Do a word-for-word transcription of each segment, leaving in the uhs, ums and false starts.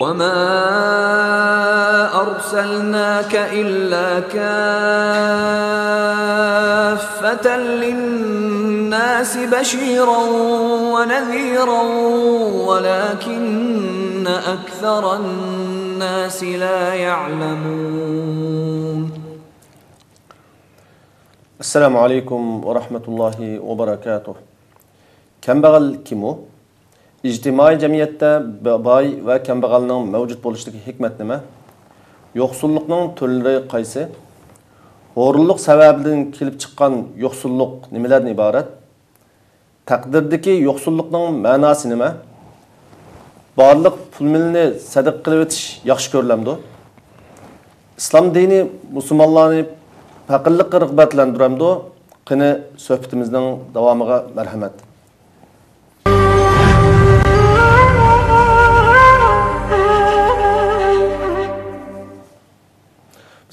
وما أرسلناك إلا كافة للناس بشيرا ونذيرا ولكن أكثر الناس لا يعلمون. السلام عليكم ورحمة الله وبركاته. كەمبەغەل كىم ئۇ؟ ئىجتىمائىي جەمئىيەتتە ب-، باي ۋە كەمبەغەلنىڭ مەۋجۇت بولۇشىدىكى ھېكمەت نېمە؟ يوقسۇللۇقنىڭ تۈرلىرى قايسى؟ ھورۇنلۇق سەۋەبىدىن كېلىپ چىققان يوقسۇللۇق نېمىلەردىن ئىبارەت؟ تەقدىردىكى يوقسۇللۇقنىڭ مەناسى نېمە؟ بارلىق پۇل-مېلىنى سەدىقە قىلىۋېتىش ياخشى كۆرۈلەمدۇ؟ ئىسلام دىنى مۇسۇلمانلارنى پەقىرلىققا رىغبەتلەندۈرەمدۇ؟ قېنى، سۆھبىتىمىزنىڭ داۋامىغا مەرھەمەت.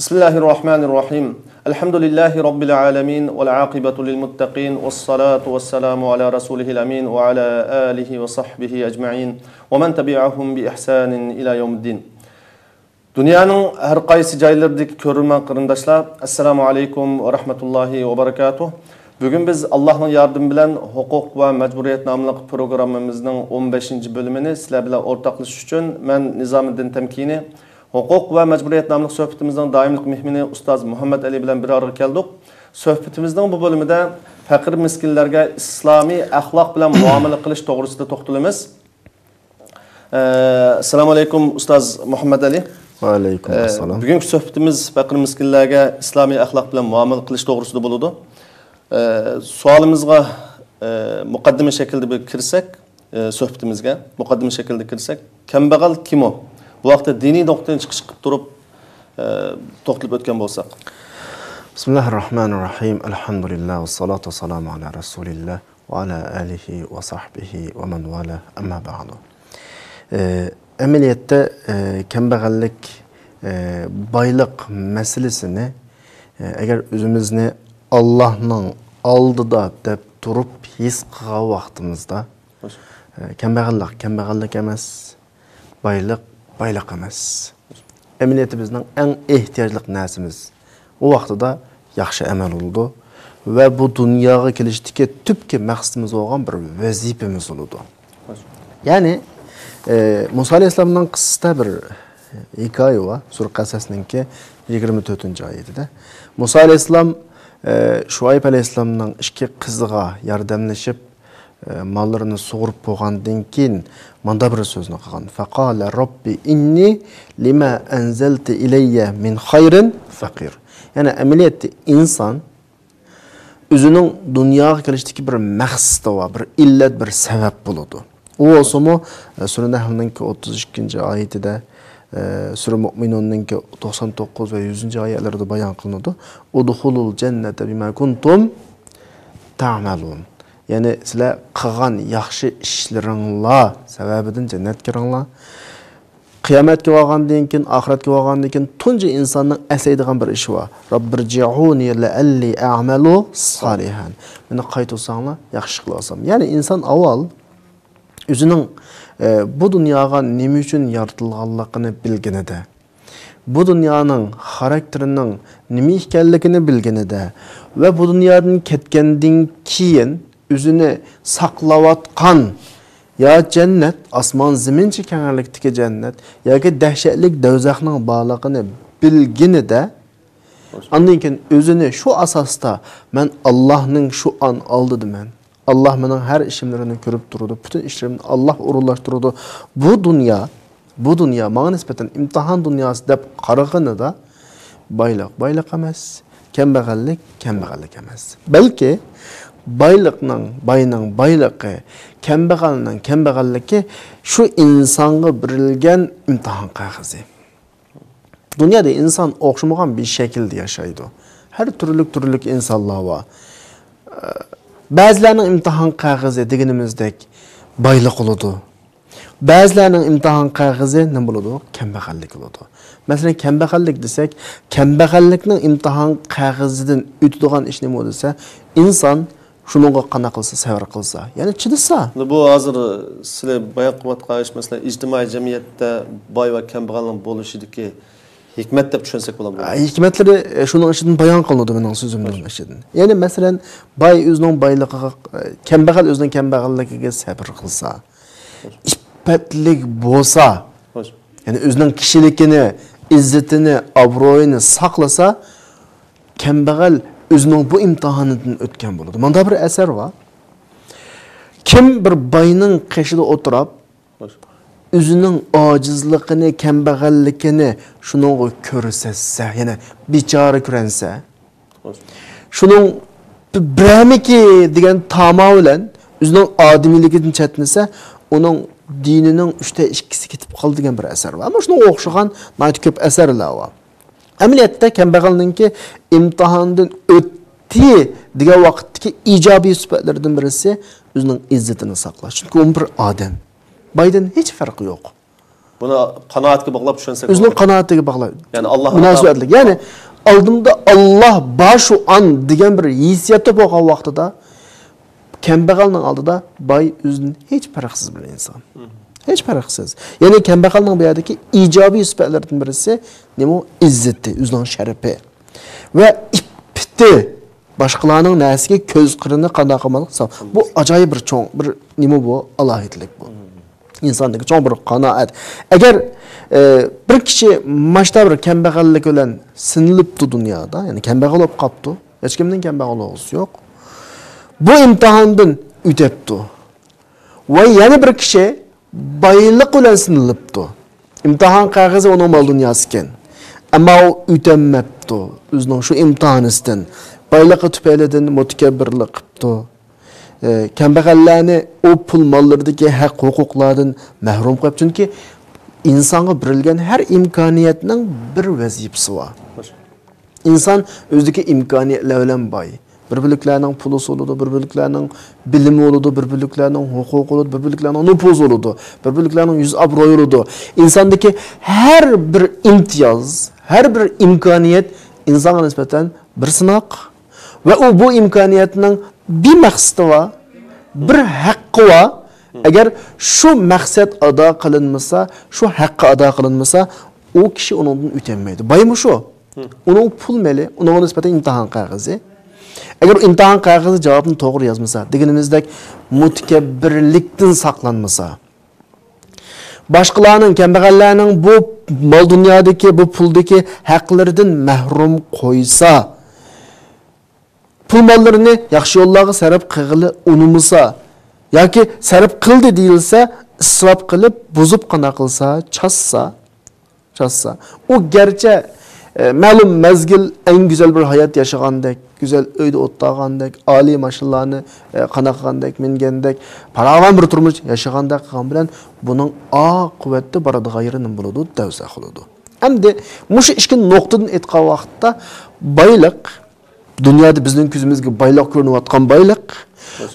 بسم الله الرحمن الرحيم. الحمد لله رب العالمين، والعاقبة للمتقين، والصلاة والسلام على رسوله الأمين، وعلى آله وصحبه أجمعين، ومن تبعهم بإحسان إلى يوم الدين. دۇنيانىڭ ھەر قايسى جايلىرىدىكى كۆرۈرمەن قېرىنداشلار، ئەسسالامۇ ئەلەيكۇم ۋە رەھمەتۇللاھى ۋە بەرىكاتۇھ. بۈگۈن بىز ئاللاھنىڭ ياردىمى بىلەن ھوقۇق ۋە مەجبۇرىيەت ناملىق پروگراممىمىزنىڭ ئون بەشىنچى بۆلۈمىنى سىلەر بىلەن ئورتاقلىشىش ئۈچۈن مەن نىزامىدىن تەمكىنى، ھوقۇق ۋە مەجبۇرىيەت ناملىق سۆھبىتىمىزنىڭ دائىملىق مېھمىنى ئۇستاز مۇھەممەد ئەلى بىلەن بىر ئارىغا كەلدۇق. سۆھبىتىمىزنىڭ بۇ بۆلۈمىدە پەقىر مىسكىنلەرگە ئىسلامىي ئەخلاق بىلەن مۇئامىلە قىلىش توغرىسىدا توختىلىمىز. ئە، ئەسسالامۇ ئەلەيكۇم، ئۇستاز مۇھەممەد ئەلى. ۋەئەلەيكۇم ئەسسالام. بۈگۈنكى سۆھبىتىمىز پەقىر مىسكىنلەرگە ئىسلامىي ئەخلاق بىلەن مۇئامىلە قىلىش توغرىسىدا بولىدۇ. ئە، سوئالىمىزغا، ئە، مۇقەددىمە شەكلىدە بىر كىرسەك، ئە، سۆھبىتىمىزگە مۇقەددىمە شەكلىدە كىرسەك، كەمبەغەل كىم ئۇ؟ بۇ ھەقتە دىنىي نۇقتىدىن چىقىش قىلىپ تۇرۇپ، ئە، توختىلىپ ئۆتكەن بولساق. بسم الله الرحمن الرحيم. الحمد لله والصلاة والسلام على رسول الله وعلى آله وصحبه ومن والاه، أما بعد. ئە، ئەمەلىيەتتە، ئە، كەمبەغەللىك، ئە، بايلىق مەسىلىسىنى، ئە، ئەگەر ئۆزىمىزنى ئاللاھنىڭ ئالدىدا دەپ تۇرۇپ ھېس قىلغان ۋاقتىمىزدا، ئە، كەمبەغەللىك كەمبەغەللىك ئەمەس، بايلىق بايلىق ئەمەس. ئەمەلىيەتتە بىزنىڭ ئەڭ ئېھتىياجلىق نەرسىمىز ئۇ ۋاقتىدا ياخشى ئەمەل بولىدۇ ۋە بۇ دۇنياغا كېلىشتىكى تۈپكى مەقسىتىمىز بولغان بىر ۋەزىپىمىز بولىدۇ. يەنى، ئە، مۇسا ئەلەيھىسسالامنىڭ قىسسىسىدا بىر ھېكايە بار. سۈرە قەسەسنىڭكى يىگىرمە تۆتىنچى ئايىتىدە. مۇسا ئەلەيھىسسالام، ئە، شۇئەيب ئەلەيھىسسالامنىڭ ئىككى قىزىغا ياردەملىشىپ، ئە، ماللىرىنى سۇغۇرۇپ بولغاندىن كېيىن ماندا بىر سۆزنى قىلغان. فقال رب إني لما أنزلت إلي من خير فقير. يەنى ئەمەلىيەتتە ئىنسان ئۆزىنىڭ دۇنياغا كېلىشتىكى بىر مەقسىتى بار، بىر ئىللەت، بىر سەۋەب بولىدۇ. ئۇ بولسىمۇ، ئە، سۈرە نەھلنىڭكى ئوتتۇز ئىككىنچى ئايىتىدە، ئە، سۈرە مۇئمىنۇننىڭكى توقسان توققۇز ۋە يۈزىنچى ئايەتلىرىدە بايان قىلىنىدۇ. ادخلوا الجنة بما كنتم تعملون. يەنى سىلەر قىلغان ياخشى ئىشلىرىڭلار سەۋەبىدىن جەننەتكە كىرىڭلار. قىيامەتكە بارغاندىن كېيىن، ئاخىرەتكە بارغاندىن كېيىن تۇنجى ئىنساننىڭ ئەسلەيدىغان بىر ئىشى بار. رب ارجعون لعلي أعمل صالحا. مېنى قايتۇرساڭلار، ياخشى ئىش قىلىۋالسام. يەنى ئىنسان ئاۋۋال ئۆزىنىڭ، ئە، بۇ دۇنياغا نېمە ئۈچۈن يارىتىلغانلىقىنى بىلگىنىدە، بۇ دۇنيانىڭ خاراكتېرىنىڭ نېمە ئىكەنلىكىنى بىلگىنىدە ۋە بۇ دۇنيادىن كەتكەندىن كېيىن ئۆزىنى ساقلاۋاتقان يا جەننەت، ئاسمان زېمىنچە كەڭلىكتىكى جەننەت ياكى دەھشەتلىك دەۋزەخنىڭ بارلىقىنى بىلگىنىدە، ئاندىن كېيىن ئۆزىنى شۇ ئاساستا، مەن ئاللاھنىڭ شۇ ئان ئالدىدىمەن، ئاللاھ مېنىڭ ھەر ئىشىملىرىمنى كۆرۈپ تۇرىدۇ، پۈتۈن ئىشلىرىمنى ئاللاھ ئورۇنلاشتۇرىدۇ، بۇ دۇنيا، بۇ دۇنيا ماڭا نىسبەتەن ئىمتىھان دۇنياسى دەپ قارىغىنىدا، بايلىق بايلىق ئەمەس، كەمبەغەللىك كەمبەغەللىك ئەمەس. بەلكى بايلىقنىڭ، باينىڭ بايلىقى، كەمبەغەلنىڭ كەمبەغەللىكى شۇ ئىنسانغا بېرىلگەن ئىمتىھان قەغىزى. دۇنيادا ئىنسان ئوخشىمىغان بىر شەكىلدە ياشايدۇ. ھەر تۈرلۈك تۈرلۈك ئىنسانلار بار. بەزىلەرنىڭ ئىمتىھان قەغىزى دېگىنىمىزدەك بايلىق بولىدۇ. بەزىلەرنىڭ ئىمتىھان قەغىزى نېمە بولىدۇ؟ كەمبەغەللىك بولىدۇ. مەسىلەن، كەمبەغەللىك دېسەك، كەمبەغەللىكنىڭ ئىمتىھان قەغىزىدىن ئۆتىدىغان ئىش نېمە دېسە، ئىنسان شۇنىڭغا قانداق قىلسا، سەۋر قىلسا، يەنى چىدىسا. بۇ ھازىر سىلى بايان قىلىۋاتقان ئىش، مەسىلەن، ئىجتىمائىي جەمئىيەتتە باي ۋە كەمبەغەلنىڭ بولۇشىدىكى ھېكمەت دەپ چۈشەنسەك بولامدۇ؟ ھېكمەتلىرى شۇنىڭ ئىچىدىن بايان قىلىنىدۇ مېنىڭ سۆزۈمنىڭ ئىچىدىن. يەنى مەسىلەن، باي ئۆزىنىڭ بايلىقىغا، كەمبەغەل ئۆزىنىڭ كەمبەغەللىكىگە سەۋر قىلسا، ئىپپەتلىك بولسا، يەنى ئۆزىنىڭ كىشىلىكىنى، ئىززىتىنى، ئابرۇيىنى ساقلىسا، كەمبەغەل ئۆزىنىڭ بۇ ئىمتىھانىدىن ئۆتكەن بولىدۇ. ماندا بىر ئەسەر بار. كىم بىر باينىڭ قېشىدا ئولتۇرۇپ، ئۆزىنىڭ ئاجىزلىقىنى، كەمبەغەللىكىنى شۇنىڭغا كۆرسەتسە، يەنى بىچارە كۆرەنسە، شۇنىڭ بىرەمىكى دېگەن تاما بىلەن ئۆزىنىڭ ئادىمىيلىكىدىن چەتنىسە، ئۇنىڭ دىنىنىڭ ئۈچتە ئىككىسى كېتىپ قالدى دېگەن بىر ئەسەر بار. ئەمما شۇنىڭغا ئوخشىغان ناھايىتى كۆپ ئەسەرلەر بار. ئەمەلىيەتتە كەمبەغەلنىڭكى ئىمتىھاندىن ئۆتتى دېگەن ۋاقىتتىكى ئىجابىي سۈپەتلىرىدىن بىرسى ئۆزىنىڭ ئىززىتىنى ساقلاش. چۈنكى ئۇ بىر ئادەم. بايدىن ھېچ پەرقى يوق. بۇنى قانائەتكە باغلاپ چۈشەنسەك ئۆزىنىڭ قانائىتىگە باغلاپ. يەنى ئاللا مۇناسىۋەتلىك. يەنى ئالدىمدا ئاللا بار شۇ ئان دېگەن بىر ھېسسىياتتا بولغان ۋاقتىدا كەمبەغەلنىڭ ئالدىدا باي ئۆزىدىن ھېچ پەرقسىز بىر ئىنسان. ھېچ پەرقسىز. يەنى كەمبەغەلنىڭ بۇ يەردىكى ئىجابىي سۈپەتلىرىدىن بىرسى نېمە؟ ئىززىتى، ئۆزىنىڭ شەرىپى ۋە ئىپپىتى. باشقىلارنىڭ نەرسىگە كۆز قىرىنى قانداق قىلماسلىق؟ بۇ ئاجايىپ بىر چوڭ بىر نېمە بۇ؟ ئالاھىدىلىك بۇ. ئىنساندىكى چوڭ بىر قانائەت. ئەگەر ئە، بىر كىشى ماشتا بىر كەمبەغەللىك بىلەن سىنىلىپتۇ دۇنيادا، يەنى كەمبەغەل بولۇپ قاپتۇ، ھېچكىمنىڭ كەمبەغەل بولغۇسى يوق. بۇ ئىمتىھاندىن ئۆتەپتۇ. ۋە يەنە بىر كىشى بايلىق بىلەن سىنىلىپتۇ. ئىمتىھان قەغىزى ئۇنىڭ مال دۇنياسىكەن. ئەمما ئۇ ئۆتەلمەپتۇ ئۆزىنىڭ شۇ ئىمتىھانىسىدىن. بايلىقى تۈپەيلىدىن مۇتەكەببىرلىك قىپتۇ. ئە، كەمبەغەللەرنى ئۇ پۇل ماللىرىدىكى ھەق ھوقۇقلاردىن مەھرۇم قويۇپ، چۈنكى ئىنسانغا بېرىلگەن ھەر ئىمكانىيەتنىڭ بىر ۋەزىپىسى بار. ئىنسان ئۆزىدىكى ئىمكانىيەتلەر بىلەن باي. بىر بۆلەكلەرنىڭ پۇلىسى بولىدۇ، بىر بۆلەكلەرنىڭ بىلىمى بولىدۇ، بىر بۆلەكلەرنىڭ ھوقۇقى بولىدۇ، بىر بۆلەكلەرنىڭ نوپۇزى بولىدۇ، بىر بۆلەكلەرنىڭ يۈز ئابرۇيى بولىدۇ. ئىنساندىكى ھەر بىر ئىمتىياز، ھەر بىر ئىمكانىيەت ئىنسانغا نىسبەتەن بىر سىناق. ۋە ئۇ بۇ ئىمكانىيەتنىڭ بىر مەقسىتى بار، بىر ھەققى بار. ئەگەر شۇ مەقسەت ئادا قىلىنمىسا، شۇ ھەققى ئادا قىلىنمىسا، ئۇ كىشى ئۇنىڭدىن ئۆتەلمەيدۇ. بايمۇ شۇ؟ ئۇنىڭ پۇل مېلى، ئۇنىڭغا نىسبەتەن ئىمتىھان قەغىزى. ئەگەر ئۇ ئىمتىھان قەغىزى جاۋابنى توغرا يازمىسا، دېگىنىمىزدەك مۇتەكەببىرلىكتىن ساقلانمىسا، باشقىلارنىڭ، كەمبەغەللەرنىڭ بۇ مال دۇنيادىكى، بۇ پۇلدىكى ھەقلىرىدىن مەھرۇم قويسا، پۇل ماللىرىنى ياخشى يوللارغا سەرپ قىلغىلى ئۇنىمىسا ياكى سەرپ قىلدى دېيىلسە، ئىسراپ قىلىپ، بۇزۇپ قانداق قىلسا، چازسا، چازسا. ئۇ گەرچە، ئە، مەلۇم مەزگىل ئەڭ گۈزەل بىر ھايات ياشىغاندەك، گۈزەل ئۆيدە ئولتۇرغاندەك، ئالىي ماشىنىلارنى، ئە، قانداق قىلغاندەك، مىنگەندەك، پاراۋان بىر تۇرمۇش ياشىغاندەك قىلغان بىلەن، بۇنىڭ ئاقىۋەتتە بارىدىغان يېرى نېمە بولىدۇ؟ دەۋزەخ بولىدۇ. ئەمدى مۇشۇ ئىككى نۇقتىدىن ئېيتقان ۋاقىتتا بايلىق، دۇنيادا بىزنىڭ كۆزىمىزگە بايلىق كۆرۈنۈۋاتقان بايلىق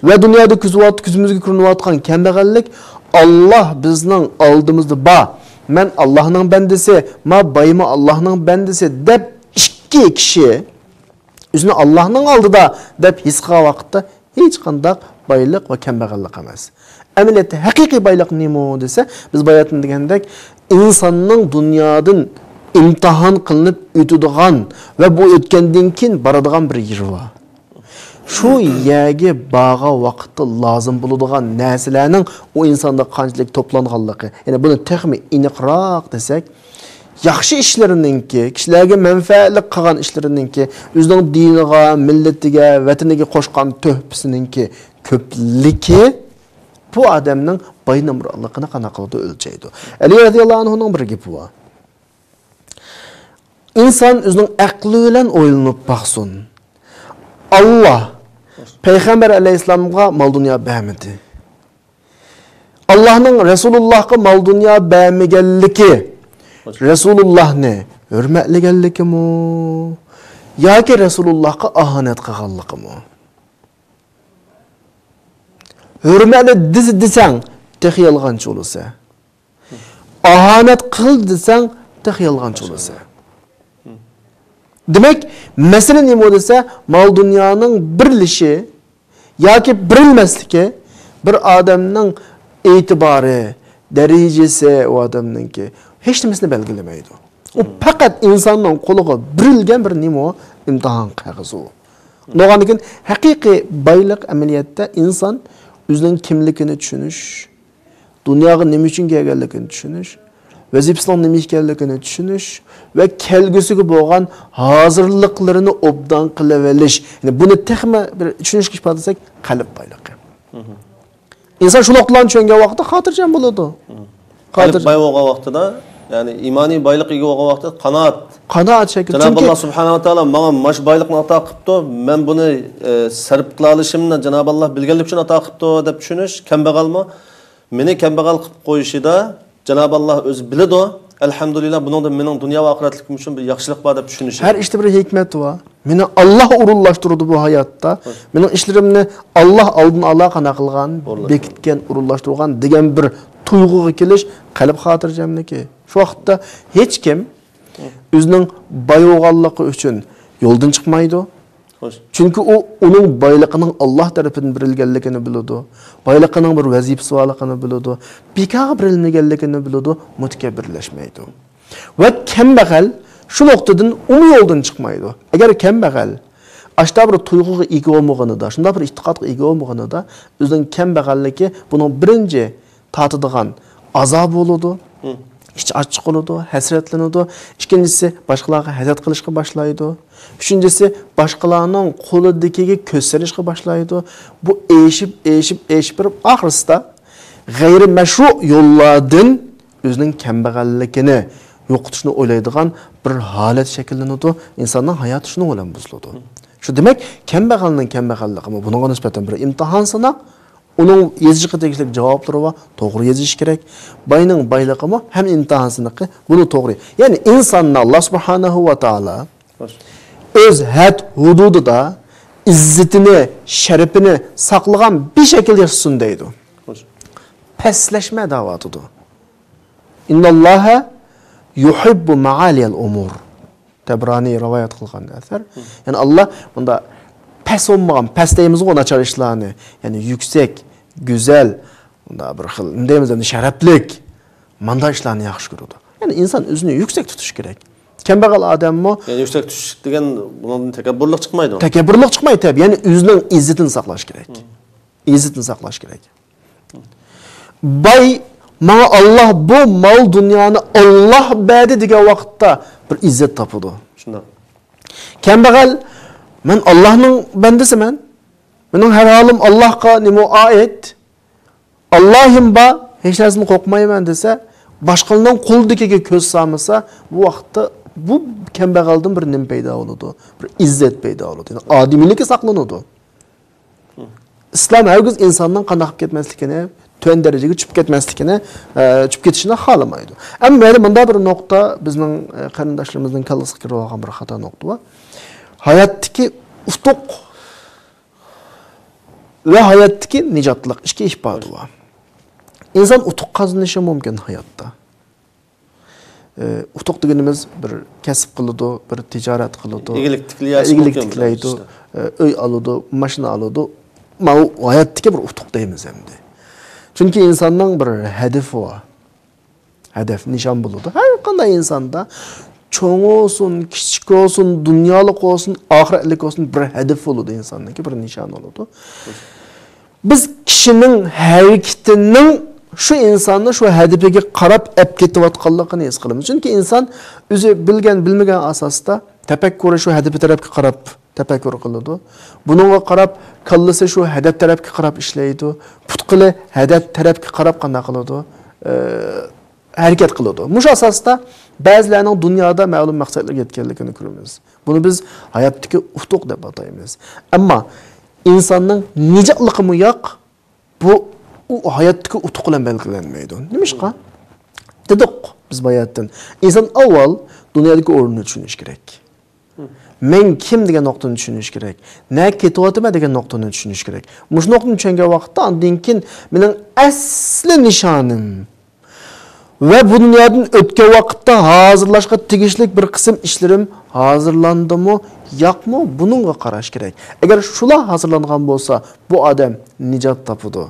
ۋە دۇنيادا كۆزىۋات-، كۆزىمىزگە كۆرۈنۈۋاتقان كەمبەغەللىك، ئاللا بىزنىڭ ئالدىمىزدا بار. مەن ئاللانىڭ بەندىسى، ما بايمۇ ئاللانىڭ بەندىسى دەپ ئىككى كىشى ئۆزىنى ئاللانىڭ ئالدىدا دەپ ھېس قىلغان ۋاقىتتا ھېچقانداق بايلىق ۋە كەمبەغەللىك ئەمەس. ئەمەلىيەتتە ھەقىقىي بايلىق نېمە دېسە، بىز باياتىن دېگەندەك، ئىنساننىڭ دۇنيادىن ئىمتىھان قىلىنىپ ئۆتىدىغان ۋە بۇ ئۆتكەندىن كېيىن بارىدىغان بىر يېرى بار. شۇ يەرگە بارغان ۋاقىتتا لازىم بولىدىغان نەرسىلەرنىڭ ئۇ ئىنساندا قانچىلىك توپلانغانلىقى، يەنى بۇنى تېخىمۇ ئېنىقراق دېسەك، ياخشى ئىشلىرىنىڭكى، كىشىلەرگە مەنپەئەتلىك قىلغان ئىشلىرىنىڭكى، ئۆزىنىڭ دىنىغا، مىللىتىگە، ۋەتىنىگە قوشقان تۆھپىسىنىڭكى كۆپلۈكى بۇ ئادەمنىڭ باي نامراتلىقىنى قانداق قىلىدۇ؟ ئۆلچەيدۇ. ئەلى رەزىياللاھۇ ئەنھۇنىڭ بىر گېپى بار. ئىنسان ئۆزىنىڭ ئەقلى بىلەن ئويلىنىپ باقسۇن. ئاللا پەيغەمبەر ئەلەيھىسسالامغا مال دۇنيا بەرمىدى. ئاللانىڭ رەسۇلۇللاھقا مال دۇنيا بەرمىگەنلىكى رەسۇلۇللاھنى ھۆرمەتلىگەنلىكىمۇ ياكى رەسۇلۇللاھقا ئاھانەت قىلغانلىقىمۇ؟ ھۆرمەتلىدى دېسە، دېسەڭ تېخى يالغانچى بولىسەن. ئاھانەت قىلدى دېسەڭ تېخى يالغانچى بولىسەن. دېمەك، مەسىلە نېمە دېسە، مال دۇنيانىڭ بېرىلىشى ياكى بېرىلمەسلىكى بىر ئادەمنىڭ ئېتىبارى، دەرىجىسى ئۇ ئادەمنىڭكى ھېچ نېمىسىنى بەلگىلىمەيدۇ. ئۇ پەقەت ئىنساننىڭ قولىغا بېرىلگەن بىر نېمە ئۇ؟ ئىمتىھان قەغىزى ئۇ. بولغاندىن كېيىن ھەقىقىي بايلىق ئەمەلىيەتتە ئىنسان ئۆزىنىڭ كىملىكىنى چۈشىنىش، دۇنياغا نېمە ئۈچۈن كەلگەنلىكىنى چۈشىنىش، ۋەزىپىسىنىڭ نېمە ئىكەنلىكىنى چۈشىنىش ۋە كەلگۈسىگە بولغان ھازىرلىقلىرىنى ئوبدان قىلىۋېلىش. يەنى بۇنى تېخىمۇ بىر چۈشىنىشكە ئىپادىلىسەك، قەلب بايلىقى. ئىنسان شۇ نۇقتىلارنى چۈشەنگەن ۋاقىتتا خاتىرجەم بولىدۇ. قەلب خاتىرجەم. باي بولغان ۋاقتىدا، يەنى ئىمانىي بايلىق ئىگە بولغان ۋاقتىدا قانائەت. قانائەت شەكىل. جانابى چۈنكى ئاللا سۇبھانەھۇ ۋە تائالا ماڭا ماش بايلىقنى ئاتا قىپتۇ، مەن بۇنى، ئە، سەرپ قىلالىشىمنى جانابى ئاللا بىلگەنلىكى ئۈچۈن ئاتا قىپتۇ دەپ چۈشىنىش، كەمبەغەلمۇ مېنى كەمبەغەل قىلىپ قويۇشىدا جانابى ئاللا ئۆزى بىلىدۇ. ئەلھەمدۇلىللا، بۇنىڭدا مېنىڭ دۇنيا ۋە ئاخىرەتلىكىم ئۈچۈن بىر ياخشىلىق بار دەپ چۈشىنىشى. ھەر ئىشتا بىر ھېكمەت بار. مېنى ئاللا ئورۇنلاشتۇرىدۇ بۇ ھاياتتا. مېنىڭ ئىشلىرىمنى ئاللا ئالدىن ئالا قانداق قىلغان، بېكىتكەن، ئورۇنلاشتۇرغان دېگەن بىر تۇيغۇغا كېلىش قەلب خاتىرجەملىكى. شۇ ۋاقىتتا ھېچكىم ئۆزىنىڭ باي بولغانلىقى ئۈچۈن يولدىن چىقمايدۇ. چۈنكى ئۇ ئۇنىڭ بايلىقىنىڭ ئاللا تەرىپىدىن بېرىلگەنلىكىنى بىلىدۇ. بايلىقىنىڭ بىر ۋەزىپىسى بارلىقىنى بىلىدۇ. بىكارغا بېرىلمىگەنلىكىنى بىلىدۇ، مۇتەكەببىرلەشمەيدۇ. ۋە كەمبەغەل شۇ نۇقتىدىن ئۇمۇ يولدىن چىقمايدۇ. ئەگەر كەمبەغەل ئاشتا بىر تۇيغۇغا ئىگە بولمىغىنىدا، شۇنداق بىر ئېتىقادقا ئىگە بولمىغىنىدا، ئۆزىنىڭ كەمبەغەللىكى بۇنىڭ بىرىنچى تارتىدىغان ئازابى بولىدۇ، ئىچى ئاچچىق بولىدۇ، ھەسرەتلىنىدۇ. ئىككىنچىسى، باشقىلارغا ھەسەت قىلىشقا باشلايدۇ. ئۈچىنچىسى، باشقىلارنىڭ قولىدىكىگە كۆز سېلىشقا باشلايدۇ. بۇ ئېشىپ، ئېشىپ، ئېشىپ بېرىپ، ئاخىرسىدا غەيرىي مەشرۇ يوللاردىن ئۆزىنىڭ كەمبەغەللىكىنى يوقىتىشنى ئويلايدىغان بىر ھالەت شەكىللىنىدۇ. ئىنساننىڭ ھاياتى شۇنىڭ بىلەن بۇزۇلىدۇ. شۇ دېمەك، كەمبەغەلنىڭ كەمبەغەللىكىمۇ بۇنىڭغا نىسبەتەن بىر ئىمتىھان سىناق. ئۇنىڭ يېزىشقا تېگىشلىك جاۋابلىرى بار، توغرا يېزىش كېرەك. باينىڭ بايلىقىمۇ ھەم ئىمتىھان سىنىقى، بۇنى توغرا. يەنى ئىنساننى ئاللا سۇبھانەھۇ ۋە تائالا ئۆز ھەد ھۇدۇدىدا ئىززىتىنى، شەرىپىنى ساقلىغان بىر شەكىلدە ياشىسۇن دەيدۇ. پەسلەشمە دەۋاتىدۇ. ئىنناللاھە يۇھىببۇ مەئالىيەل ئۇمۇر. تەبرانىي رىۋايەت قىلغان ئەسەر. يەنى ئاللا بۇندا پەس بولمىغان، پەس دەيمىزغۇ ناچار ئىشلارنى، يەنى يۈكسەك، گۈزەل، بۇندا بىر خىل، نېمە دەيمىز ئەمدى، شەرەپلىك، ماندا ئىشلارنى ياخشى كۆرىدۇ. يەنى ئىنسان ئۆزىنى يۈكسەك تۇتۇش كېرەك. كەمبەغەل ئادەممۇ يەنى يۈكسەك چۈشۈش دېگەن بۇنىڭدىن تەكەببۇرلۇق چىقمايدۇ. تەكەببۇرلۇق چىقمايدۇ، تەبىئىي. يەنى ئۆزىنىڭ ئىززىتىنى ساقلاش كېرەك. ئىززىتىنى ساقلاش كېرەك. باي، ماڭا ئاللا بۇ مال دۇنيانى ئاللا بەردى دېگەن ۋاقىتتا بىر ئىززەت تاپىدۇ. شۇنداق. كەمبەغەل، مەن ئاللانىڭ بەندىسىمەن. مېنىڭ ھەر ھالىم ئاللاغا نېمە ئائىت. ئاللاھىم بار، ھېچ نەرسىدىن قورقمايمەن دېسە، باشقىلارنىڭ قولىدىكىگە كۆز سالمىسا، بۇ ۋاقىتتا بۇ كەمبەغەلدىن بىر نېمە پەيدا بولىدۇ؟ بىر ئىززەت پەيدا بولىدۇ. يەنى ئادىمىيلىكى ساقلىنىدۇ. ئىسلام ھەرگىز ئىنساننىڭ قانداق قىلىپ كەتمەسلىكىنى، تۆۋەن دەرىجىگە چۈشۈپ كەتمەسلىكىنى، ئە، چۈشۈپ كېتىشىنى خالىمايدۇ. ئەمما يەنە مۇنداق بىر نۇقتا بىزنىڭ، ئە، قېرىنداشلىرىمىزنىڭ كاللىسىغا كىرىپ ئالغان بىر خاتا نۇقتا بار. ھاياتتىكى ئۇتۇق ۋە ھاياتتىكى نىجاتلىق ئىككى ئىپادە بار. ئىنسان ئۇتۇق قازىنىشى مۇمكىن ھاياتتا. ئى، ئۇتۇق دېگىنىمىز بىر كەسىپ قىلىدۇ، بىر تىجارەت قىلىدۇ، ئىگىلىك تىكلىيەسى ئىگىلىك مۇمكىن تىكلەيدۇ، بىر ئىشتا. ئى، ئۆي ئالىدۇ، ماشىنا ئالىدۇ. ماۋۇ ھاياتتىكى بىر ئۇتۇق دەيمىز ئەمدى. چۈنكى ئىنساننىڭ بىر ھەدىپى بار. ھەدەپ، نىشان بولىدۇ. ھەر قانداق ئىنساندا چوڭ بولسۇن، كىچىك بولسۇن، دۇنيالىق بولسۇن، ئاخىرەتلىك بولسۇن، بىر ھەدەپ بولىدۇ ئىنساننىڭكى، بىر نىشان بولىدۇ. بىز كىشىنىڭ ھەرىكىتىنىڭ شۇ ئىنساننى شۇ ھەدىپىگە قاراپ ئەپ كېتىۋاتقانلىقىنى ھېس قىلىمىز. چۈنكى ئىنسان ئۆزى بىلگەن، بىلمىگەن ئاساستا تەپەككۇرى شۇ ھەدىپى تەرەپكە قاراپ تەپەككۇر قىلىدۇ. بۇنىڭغا قاراپ كاللىسى شۇ ھەدەپ تەرەپكە قاراپ ئىشلەيدۇ. پۇت-قولى ھەدەپ تەرەپكە قاراپ قانداق قىلىدۇ؟ ئە، ھەرىكەت قىلىدۇ. مۇشۇ ئاساستا بەزىلەرنىڭ دۇنيادا مەلۇم مەقسەتلەرگە يەتكەنلىكىنى كۆرىمىز. بۇنى بىز ھاياتتىكى ئۇتۇق دەپ ئاتايمىز. ئەمما ئىنساننىڭ نىجاتلىقىمۇ ياق، بۇ ئۇ ھاياتتىكى ئۇتۇق بىلەن بەلگىلەنمەيدۇ. نېمىشقا؟ دېدۇق بىز باياتىن. ئىنسان ئاۋۋال دۇنيادىكى ئورنىنى چۈشىنىشى كېرەك. مەن كىم دېگەن نۇقتىنى چۈشىنىش كېرەك. نەگە كېتىۋاتىمەن دېگەن نۇقتىنى چۈشىنىش كېرەك. مۇشۇ نۇقتىنى چۈشەنگەن ۋاقىتتا ئاندىن كېيىن مېنىڭ ئەسلى نىشانىم ۋە بۇ دۇنيادىن ئۆتكەن ۋاقىتتا ھازىرلاشقا تېگىشلىك بىر قىسىم ئىشلىرىم ھازىرلاندىمۇ ياقمۇ، بۇنىڭغا قاراش كېرەك. ئەگەر شۇلار ھازىرلانغان بولسا، بۇ ئادەم نىجات تاپىدۇ.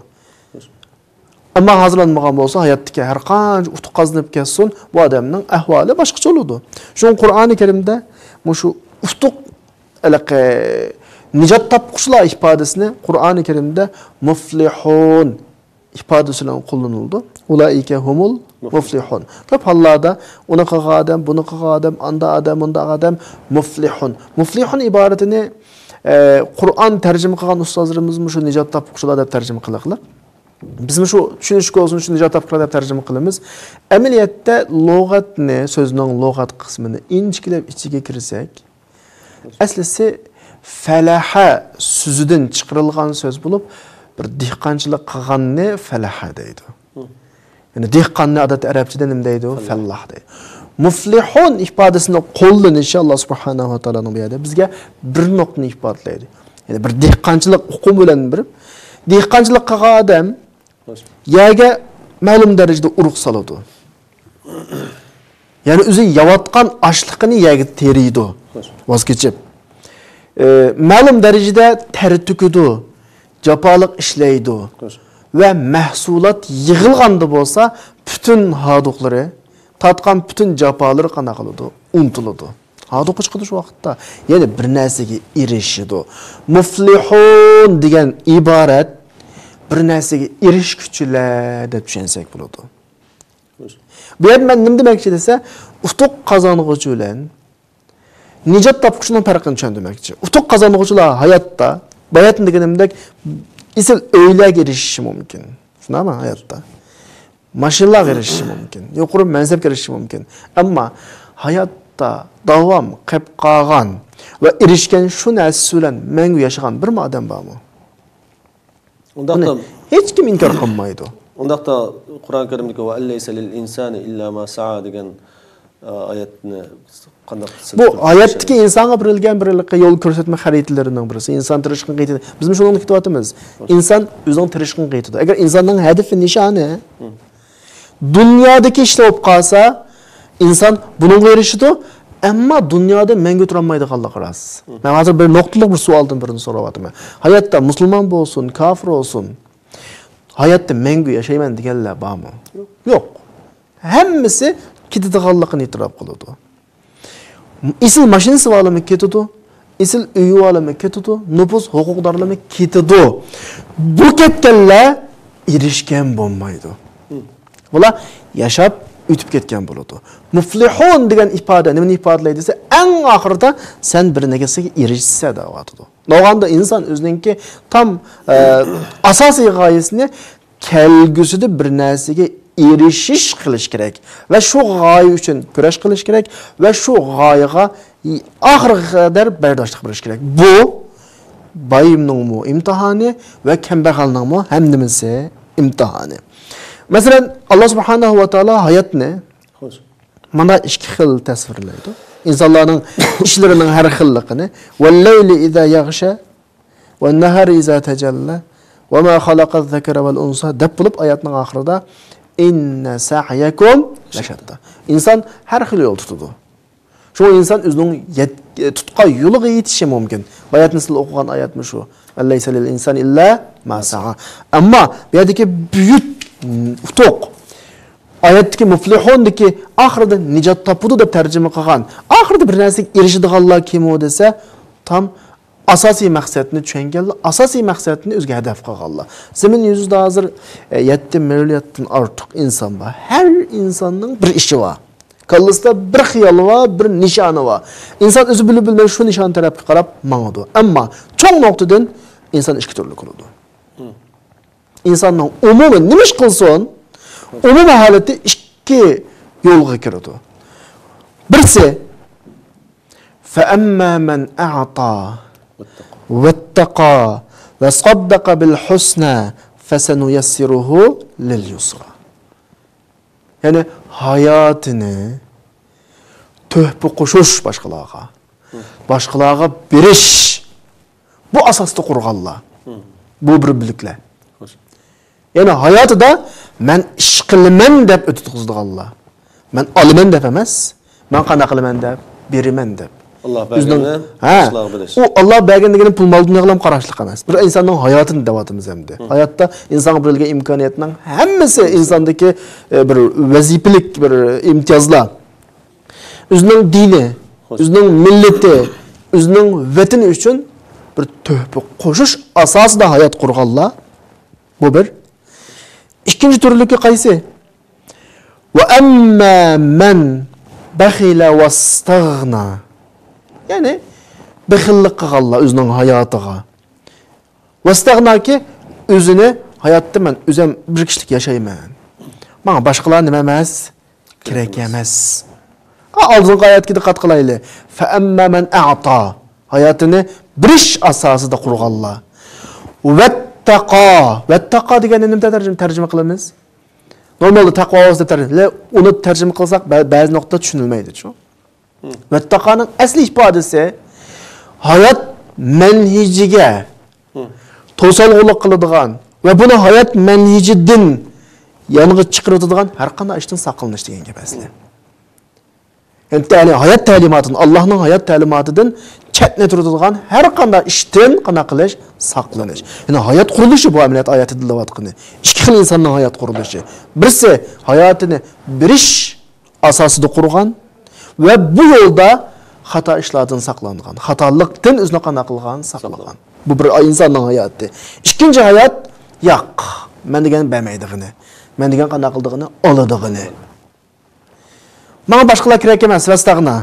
ئەمما ھازىرلانمىغان بولسا، ھاياتتىكى ھەر قانچە ئۇتۇق قازىنىپ كەتسۇن، بۇ ئادەمنىڭ ئەھۋالى باشقىچە بولىدۇ. شۇڭا قۇرئانى كەرىمدە مۇشۇ ئۇتۇق، ھېلىقى نىجات تاپقۇچىلار ئىپادىسىنى قۇرئانى كەرىمدە مۇفلىھۇن ئىپادىسى بىلەن قوللىنىلىدۇ. ئۇلائىكە ھۇمۇل مۇفلىھۇن. كۆپ ھاللاردا ئۇنى قىلغان ئادەم، بۇنى قىلغان ئادەم، ئاندا ئادەم، مۇندا ئادەم مۇفلىھۇن. مۇفلىھۇن ئىبارىتىنى، ئە، قۇرئان تەرجىمە قىلغان ئۇستازلىرىمىزمۇ شۇ نىجات تاپقۇچىلار دەپ تەرجىمە قىلىقلىق. بىزمۇ شۇ چۈشىنىشكە بولسۇن، شۇ نىجات تاپقۇچىلار دەپ تەرجىمە قىلىمىز. ئەمەلىيەتتە لۇغەتنى، سۆزنىڭ لۇغەت قىسمىنى ئىنچىكىلەپ ئىچىگە كىرسەك، ئەسلىسى فەلەھە سۆزىدىن چىقىرىلغان سۆز بولۇپ، بىر دېھقانچىلىق قىلغاننى فەلەھە دەيدۇ. يەنى دېھقاننى ئادەتتە ئەرەبچىدە نېمە دەيدۇ؟ فەللاھ. فەللاھ دەيدۇ. مۇفلىھۇن ئىپادىسىنى قوللىنىشى ئاللا سۇبھانەھۇ ۋە تائالانىڭ بۇ يەردە بىزگە بىر نۇقتىنى ئىپادىلەيدۇ. يەنى بىر دېھقانچىلىق ئۇقۇمى بىلەن بېرىپ، دېھقانچىلىق قىلغان ئادەم يەرگە مەلۇم دەرىجىدە ئۇرۇق سالىدۇ. يەنى ئۆزى يەۋاتقان ئاشلىقىنى يەرگە تېرىيدۇ، ۋاز كېچىپ. ئى، مەلۇم دەرىجىدە تەر تۆكىدۇ، جاپالىق ئىشلەيدۇ. ۋە مەھسۇلات يىغىلغاندا بولسا، پۈتۈن ھاردۇقلىرى، تارتقان پۈتۈن جاپالىرى قانداق قىلىدۇ؟ ئۇنتۇلىدۇ. ھاردۇققا چىقىدۇ شۇ ۋاقىتتا. يەنى بىر نەرسىگە ئېرىشىدۇ. مۇفلىھۇن دېگەن ئىبارەت بىر نەرسىگە ئېرىشكۈچىلەر دەپ چۈشەنسەك بولىدۇ. بۇ يەردە مەن نېمە دېمەكچى دېسە، ئۇتۇق قازانغۇچى بىلەن نىجات تاپقۇچىنىڭ پەرقىنى چۈشەندۈرمەكچى. ئۇتۇق قازانغۇچىلار ھاياتتا، باياتىن دېگىنىمدەك، ئېسىل ئۆيلەرگە ئېرىشىشى مۇمكىن. شۇنداقمۇ؟ ھاياتتا ماشىنىلارغا ئېرىشىشى مۇمكىن، يۇقىرى مەنسەپكە ئېرىشىشى مۇمكىن. ئەمما ھاياتتا داۋام قېلىپ قالغان ۋە ئېرىشكەن شۇ نەرسىسى بىلەن مەڭگۈ ياشىغان بىرمۇ ئادەم بارمۇ؟ ئۇنداقتا بۇنى ھېچكىم ئىنكار قىلمايدۇ. ئۇنداقتا قۇرئان كەرىمدىكى «ۋە ئەللەيسە لىل ئىنسانى ئىللا ما سائا» دېگەن، ئا، ئايەتنى قانداق بۇ ھاياتتىكى ئىنسانغا بېرىلگەن بىر يول كۆرسەتمە خەرىتىلىرىنىڭ بىرسى. ئىنسان تىرىشقىنغا يېتىدۇ. بىزمۇ شۇنىڭدىن كېتىۋاتىمىز. ئىنسان ئۆزىنىڭ تىرىشقىنىغا يېتىدۇ. ئەگەر ئىنساننىڭ ھەدىپى، نىشانى دۇنيادىكى ئىشلار بولۇپ قالسا، ئىنسان بۇنىڭغا ئېرىشىدۇ، ئەمما دۇنيادا مەڭگۈ تۇرالمايدىغانلىقى راست. مەن ھازىر بىر نۇقتىلىق بىر سوئالدىن بىرنى سوراۋاتىمەن. ھاياتتا مۇسۇلمان بولسۇن، كاپىر بولسۇن، ھاياتتا مەڭگۈ ياشايمەن دېگەنلەر بارمۇ؟ يوق. ھەممىسى كېتىدىغانلىقىنى ئېتىراپ قىلىدۇ. ئېسىل ماشىنىسى بارلىرىمۇ كېتىدۇ، ئېسىل ئۆيى بارلىرىمۇ كېتىدۇ، نوپۇس ھوقۇقدارلىرىمۇ كېتىدۇ. بۇ كەتكەنلەر ئېرىشكەن بولمايدۇ. بۇلار ياشاپ ئۆتۈپ كەتكەن بولىدۇ. مۇفلىھۇن دېگەن ئىپادە نېمىنى ئىپادىلەيدۇ دېسە، ئەڭ ئاخىرىدا سەن بىر نەرسىگە ئېرىشىسەن دەۋاتىدۇ. نوغاندا ئىنسان ئۆزىنىڭكى تام، ئە، ئاساسىي غايىسىنى كەلگۈسىدە بىر نەرسىگە ئېرىشىش قىلىش كېرەك ۋە شۇ غايە ئۈچۈن كۈرەش قىلىش كېرەك ۋە شۇ غايىغا ئاخىرغا قەدەر بەرداشلىق بېرىش كېرەك. بۇ باينىڭمۇ ئىمتىھانى ۋە كەمبەغەلنىڭمۇ ھەممىسى ئىمتىھانى. مەسىلەن، ئاللا سۇبھانەھۇ ۋە تائالا ھاياتنى مانا ئىككى خىل تەسۋىرلەيدۇ. ئىنسانلارنىڭ ئىشلىرىنىڭ ھەر خىللىقىنى. «ۋەللەيلى ئىزا يەغشا، ۋەننەھارى ئىزا تەجەللا، ۋەما خەلەقەز زەكەرە ۋەل ئۇنسا» دەپ بولۇپ، ئايەتنىڭ ئاخىرىدا «ئىننە سەئيەكۇم لەشەتتا». ئىنسان ھەر خىل يول تۇتىدۇ. شۇڭا ئىنسان ئۆزىنىڭ يەت-، تۇتقان يولىغا يېتىشى مۇمكىن. باياتىن سىلەر ئوقۇغان ئايەتمۇ شۇ. «ئەللەيسە لىل ئىنسان ئىللا ما سەئا». ئەمما بۇ يەردىكى بۈيۈك ئۇتۇق، ئايەتتىكى مۇفلىھۇندىكى ئاخىرىدا نىجات تاپىدۇ دەپ تەرجىمە قىلغان، ئاخىرىدا بىر نەرسىگە ئېرىشىدىغانلار كىم ئۇ دېسە، تام ئاساسىي مەقسەتنى چۈشەنگەنلەر، ئاساسىي مەقسەتنى ئۆزىگە ھەدەپ قىلغانلار. زېمىن يۈزىدە ھازىر، ئە، يەتتە مىلياردتىن ئارتۇق ئىنسان بار. ھەر ئىنساننىڭ بىر ئىشى بار. كاللىسىدا بىر خىيالى بار، بىر نىشانى بار. ئىنسان ئۆزى بىلىپ بىلمەي شۇ نىشان تەرەپكە قاراپ ماڭىدۇ. ئەمما چوڭ نۇقتىدىن ئىنسان ئىككى تۈرلۈك بولىدۇ. ئىنساننىڭ ئومۇمەن نېمە ئىش قىلسۇن، ئومۇمىي ھالەتتە ئىككى يولغا كىرىدۇ. بىرسى، فەئەمما مەن ئەئتا ۋەتتەقا ۋەسەددەقە بىل ھۇسنا فەسەنۇيەسسىرۇھۇ لىل يۇسرا. يەنى ھاياتىنى تۆھپە قوشۇش باشقىلارغا، باشقىلارغا بېرىش، بۇ ئاساستا قۇرغانلار. بۇ بىر بۆلەكلەر. يەنى ھاياتىدا مەن ئىش قىلىمەن دەپ ئۆتكۈزىدىغانلار. مەن ئالىمەن دەپ ئەمەس، مەن قانداق قىلىمەن دەپ، بېرىمەن دەپ. ئاللا بەرگەننى ھە، باشقىلارغا بېرىش. ئۇ ئاللا بەرگەن دېگىنى پۇل مال دۇنياغىلا قاراشلىق ئەمەس. بىر ئىنساننىڭ ھاياتىنى دەۋاتىمىز ئەمدى. ھاياتتا ئىنسانغا بېرىلگەن ئىمكانىيەتنىڭ ھەممىسى ئىنساندىكى، ئە، بىر ۋەزىپىلىك بىر ئىمتىيازلار. ئۆزىنىڭ دىنى، ئۆزىنىڭ مىللىتى، ئۆزىنىڭ ۋەتىنى ئۈچۈن بىر تۆھپە قوشۇش ئاساسىدا ھايات قۇرغانلار. بۇ بىر. ئىككىنچى تۈرلۈكى قايسى؟ وَأَمَّا مَنْ بَخِلَ وَاسْتَغْنَى. يەنى بېخىللىق قىلغانلار ئۆزىنىڭ ھاياتىغا. ۋەستەغناكى ئۆزىنى، ھاياتتا مەن ئۆزۈم بىر كىشىلىك ياشايمەن. ماڭا باشقىلار نېمە ئەمەس؟ كېرەك ئەمەس. ھە، ئالدىنقى ئايەتكە دىققەت قىلايلى. فەئەمما مەن ئەئتا. ھاياتىنى بېرىش ئاساسىدا قۇرغانلار. ۋەتتەقا. ۋەتتەقا دېگەننى نېمە تەرجىمە، تەرجىمە قىلىمىز؟ نورمالدا تەقۋا ئوغرىسىدا تەرجىمە. ئۇنى تەرجىمە قىلساق بە-، بەزى نۇقتا چۈشىنىلمەيدۇ، شۇ. ۋەتتەقانىڭ ئەسلى ئىپادىسى ھايات مەنھىجىگە توسالغۇلۇق قىلىدىغان ۋە بۇنى ھايات مەنھىجىدىن يانغا چىقىرىۋېتىدىغان ھەر قانداق ئىشتىن ساقلىنىش دېگەن گەپ ئەسلى. يەنى تەلى-، ھايات تەلىماتىدىن، ئاللانىڭ ھايات تەلىماتىدىن چەتنەتتۈرىدىغان ھەر قانداق ئىشتىن قانداق قىلىش؟ ساقلىنىش. يەنى ھايات قۇرۇلۇشى بۇ ئەمەلىيەت ئايەتتە دەۋاتقىنى. ئىككى خىل ئىنساننىڭ ھايات قۇرۇلۇشى. بىرسى ھاياتىنى بېرىش ئاساسىدا قۇرغان ۋە بۇ يولدا خاتا ئىشلاردىن ساقلانغان، خاتالىقتىن ئۆزىنى قانداق قىلغان؟ ساقلىغان. بۇ بىر ئىنساننىڭ ھاياتى. ئىككىنچى ھايات، ياق، مەن دېگەن بەرمەيدىغىنى، مەن دېگەن قانداق قىلىدىغىنى؟ ئالىدىغىنى. ماڭا باشقىلار كېرەك ئەمەس، ۋەستەغنا.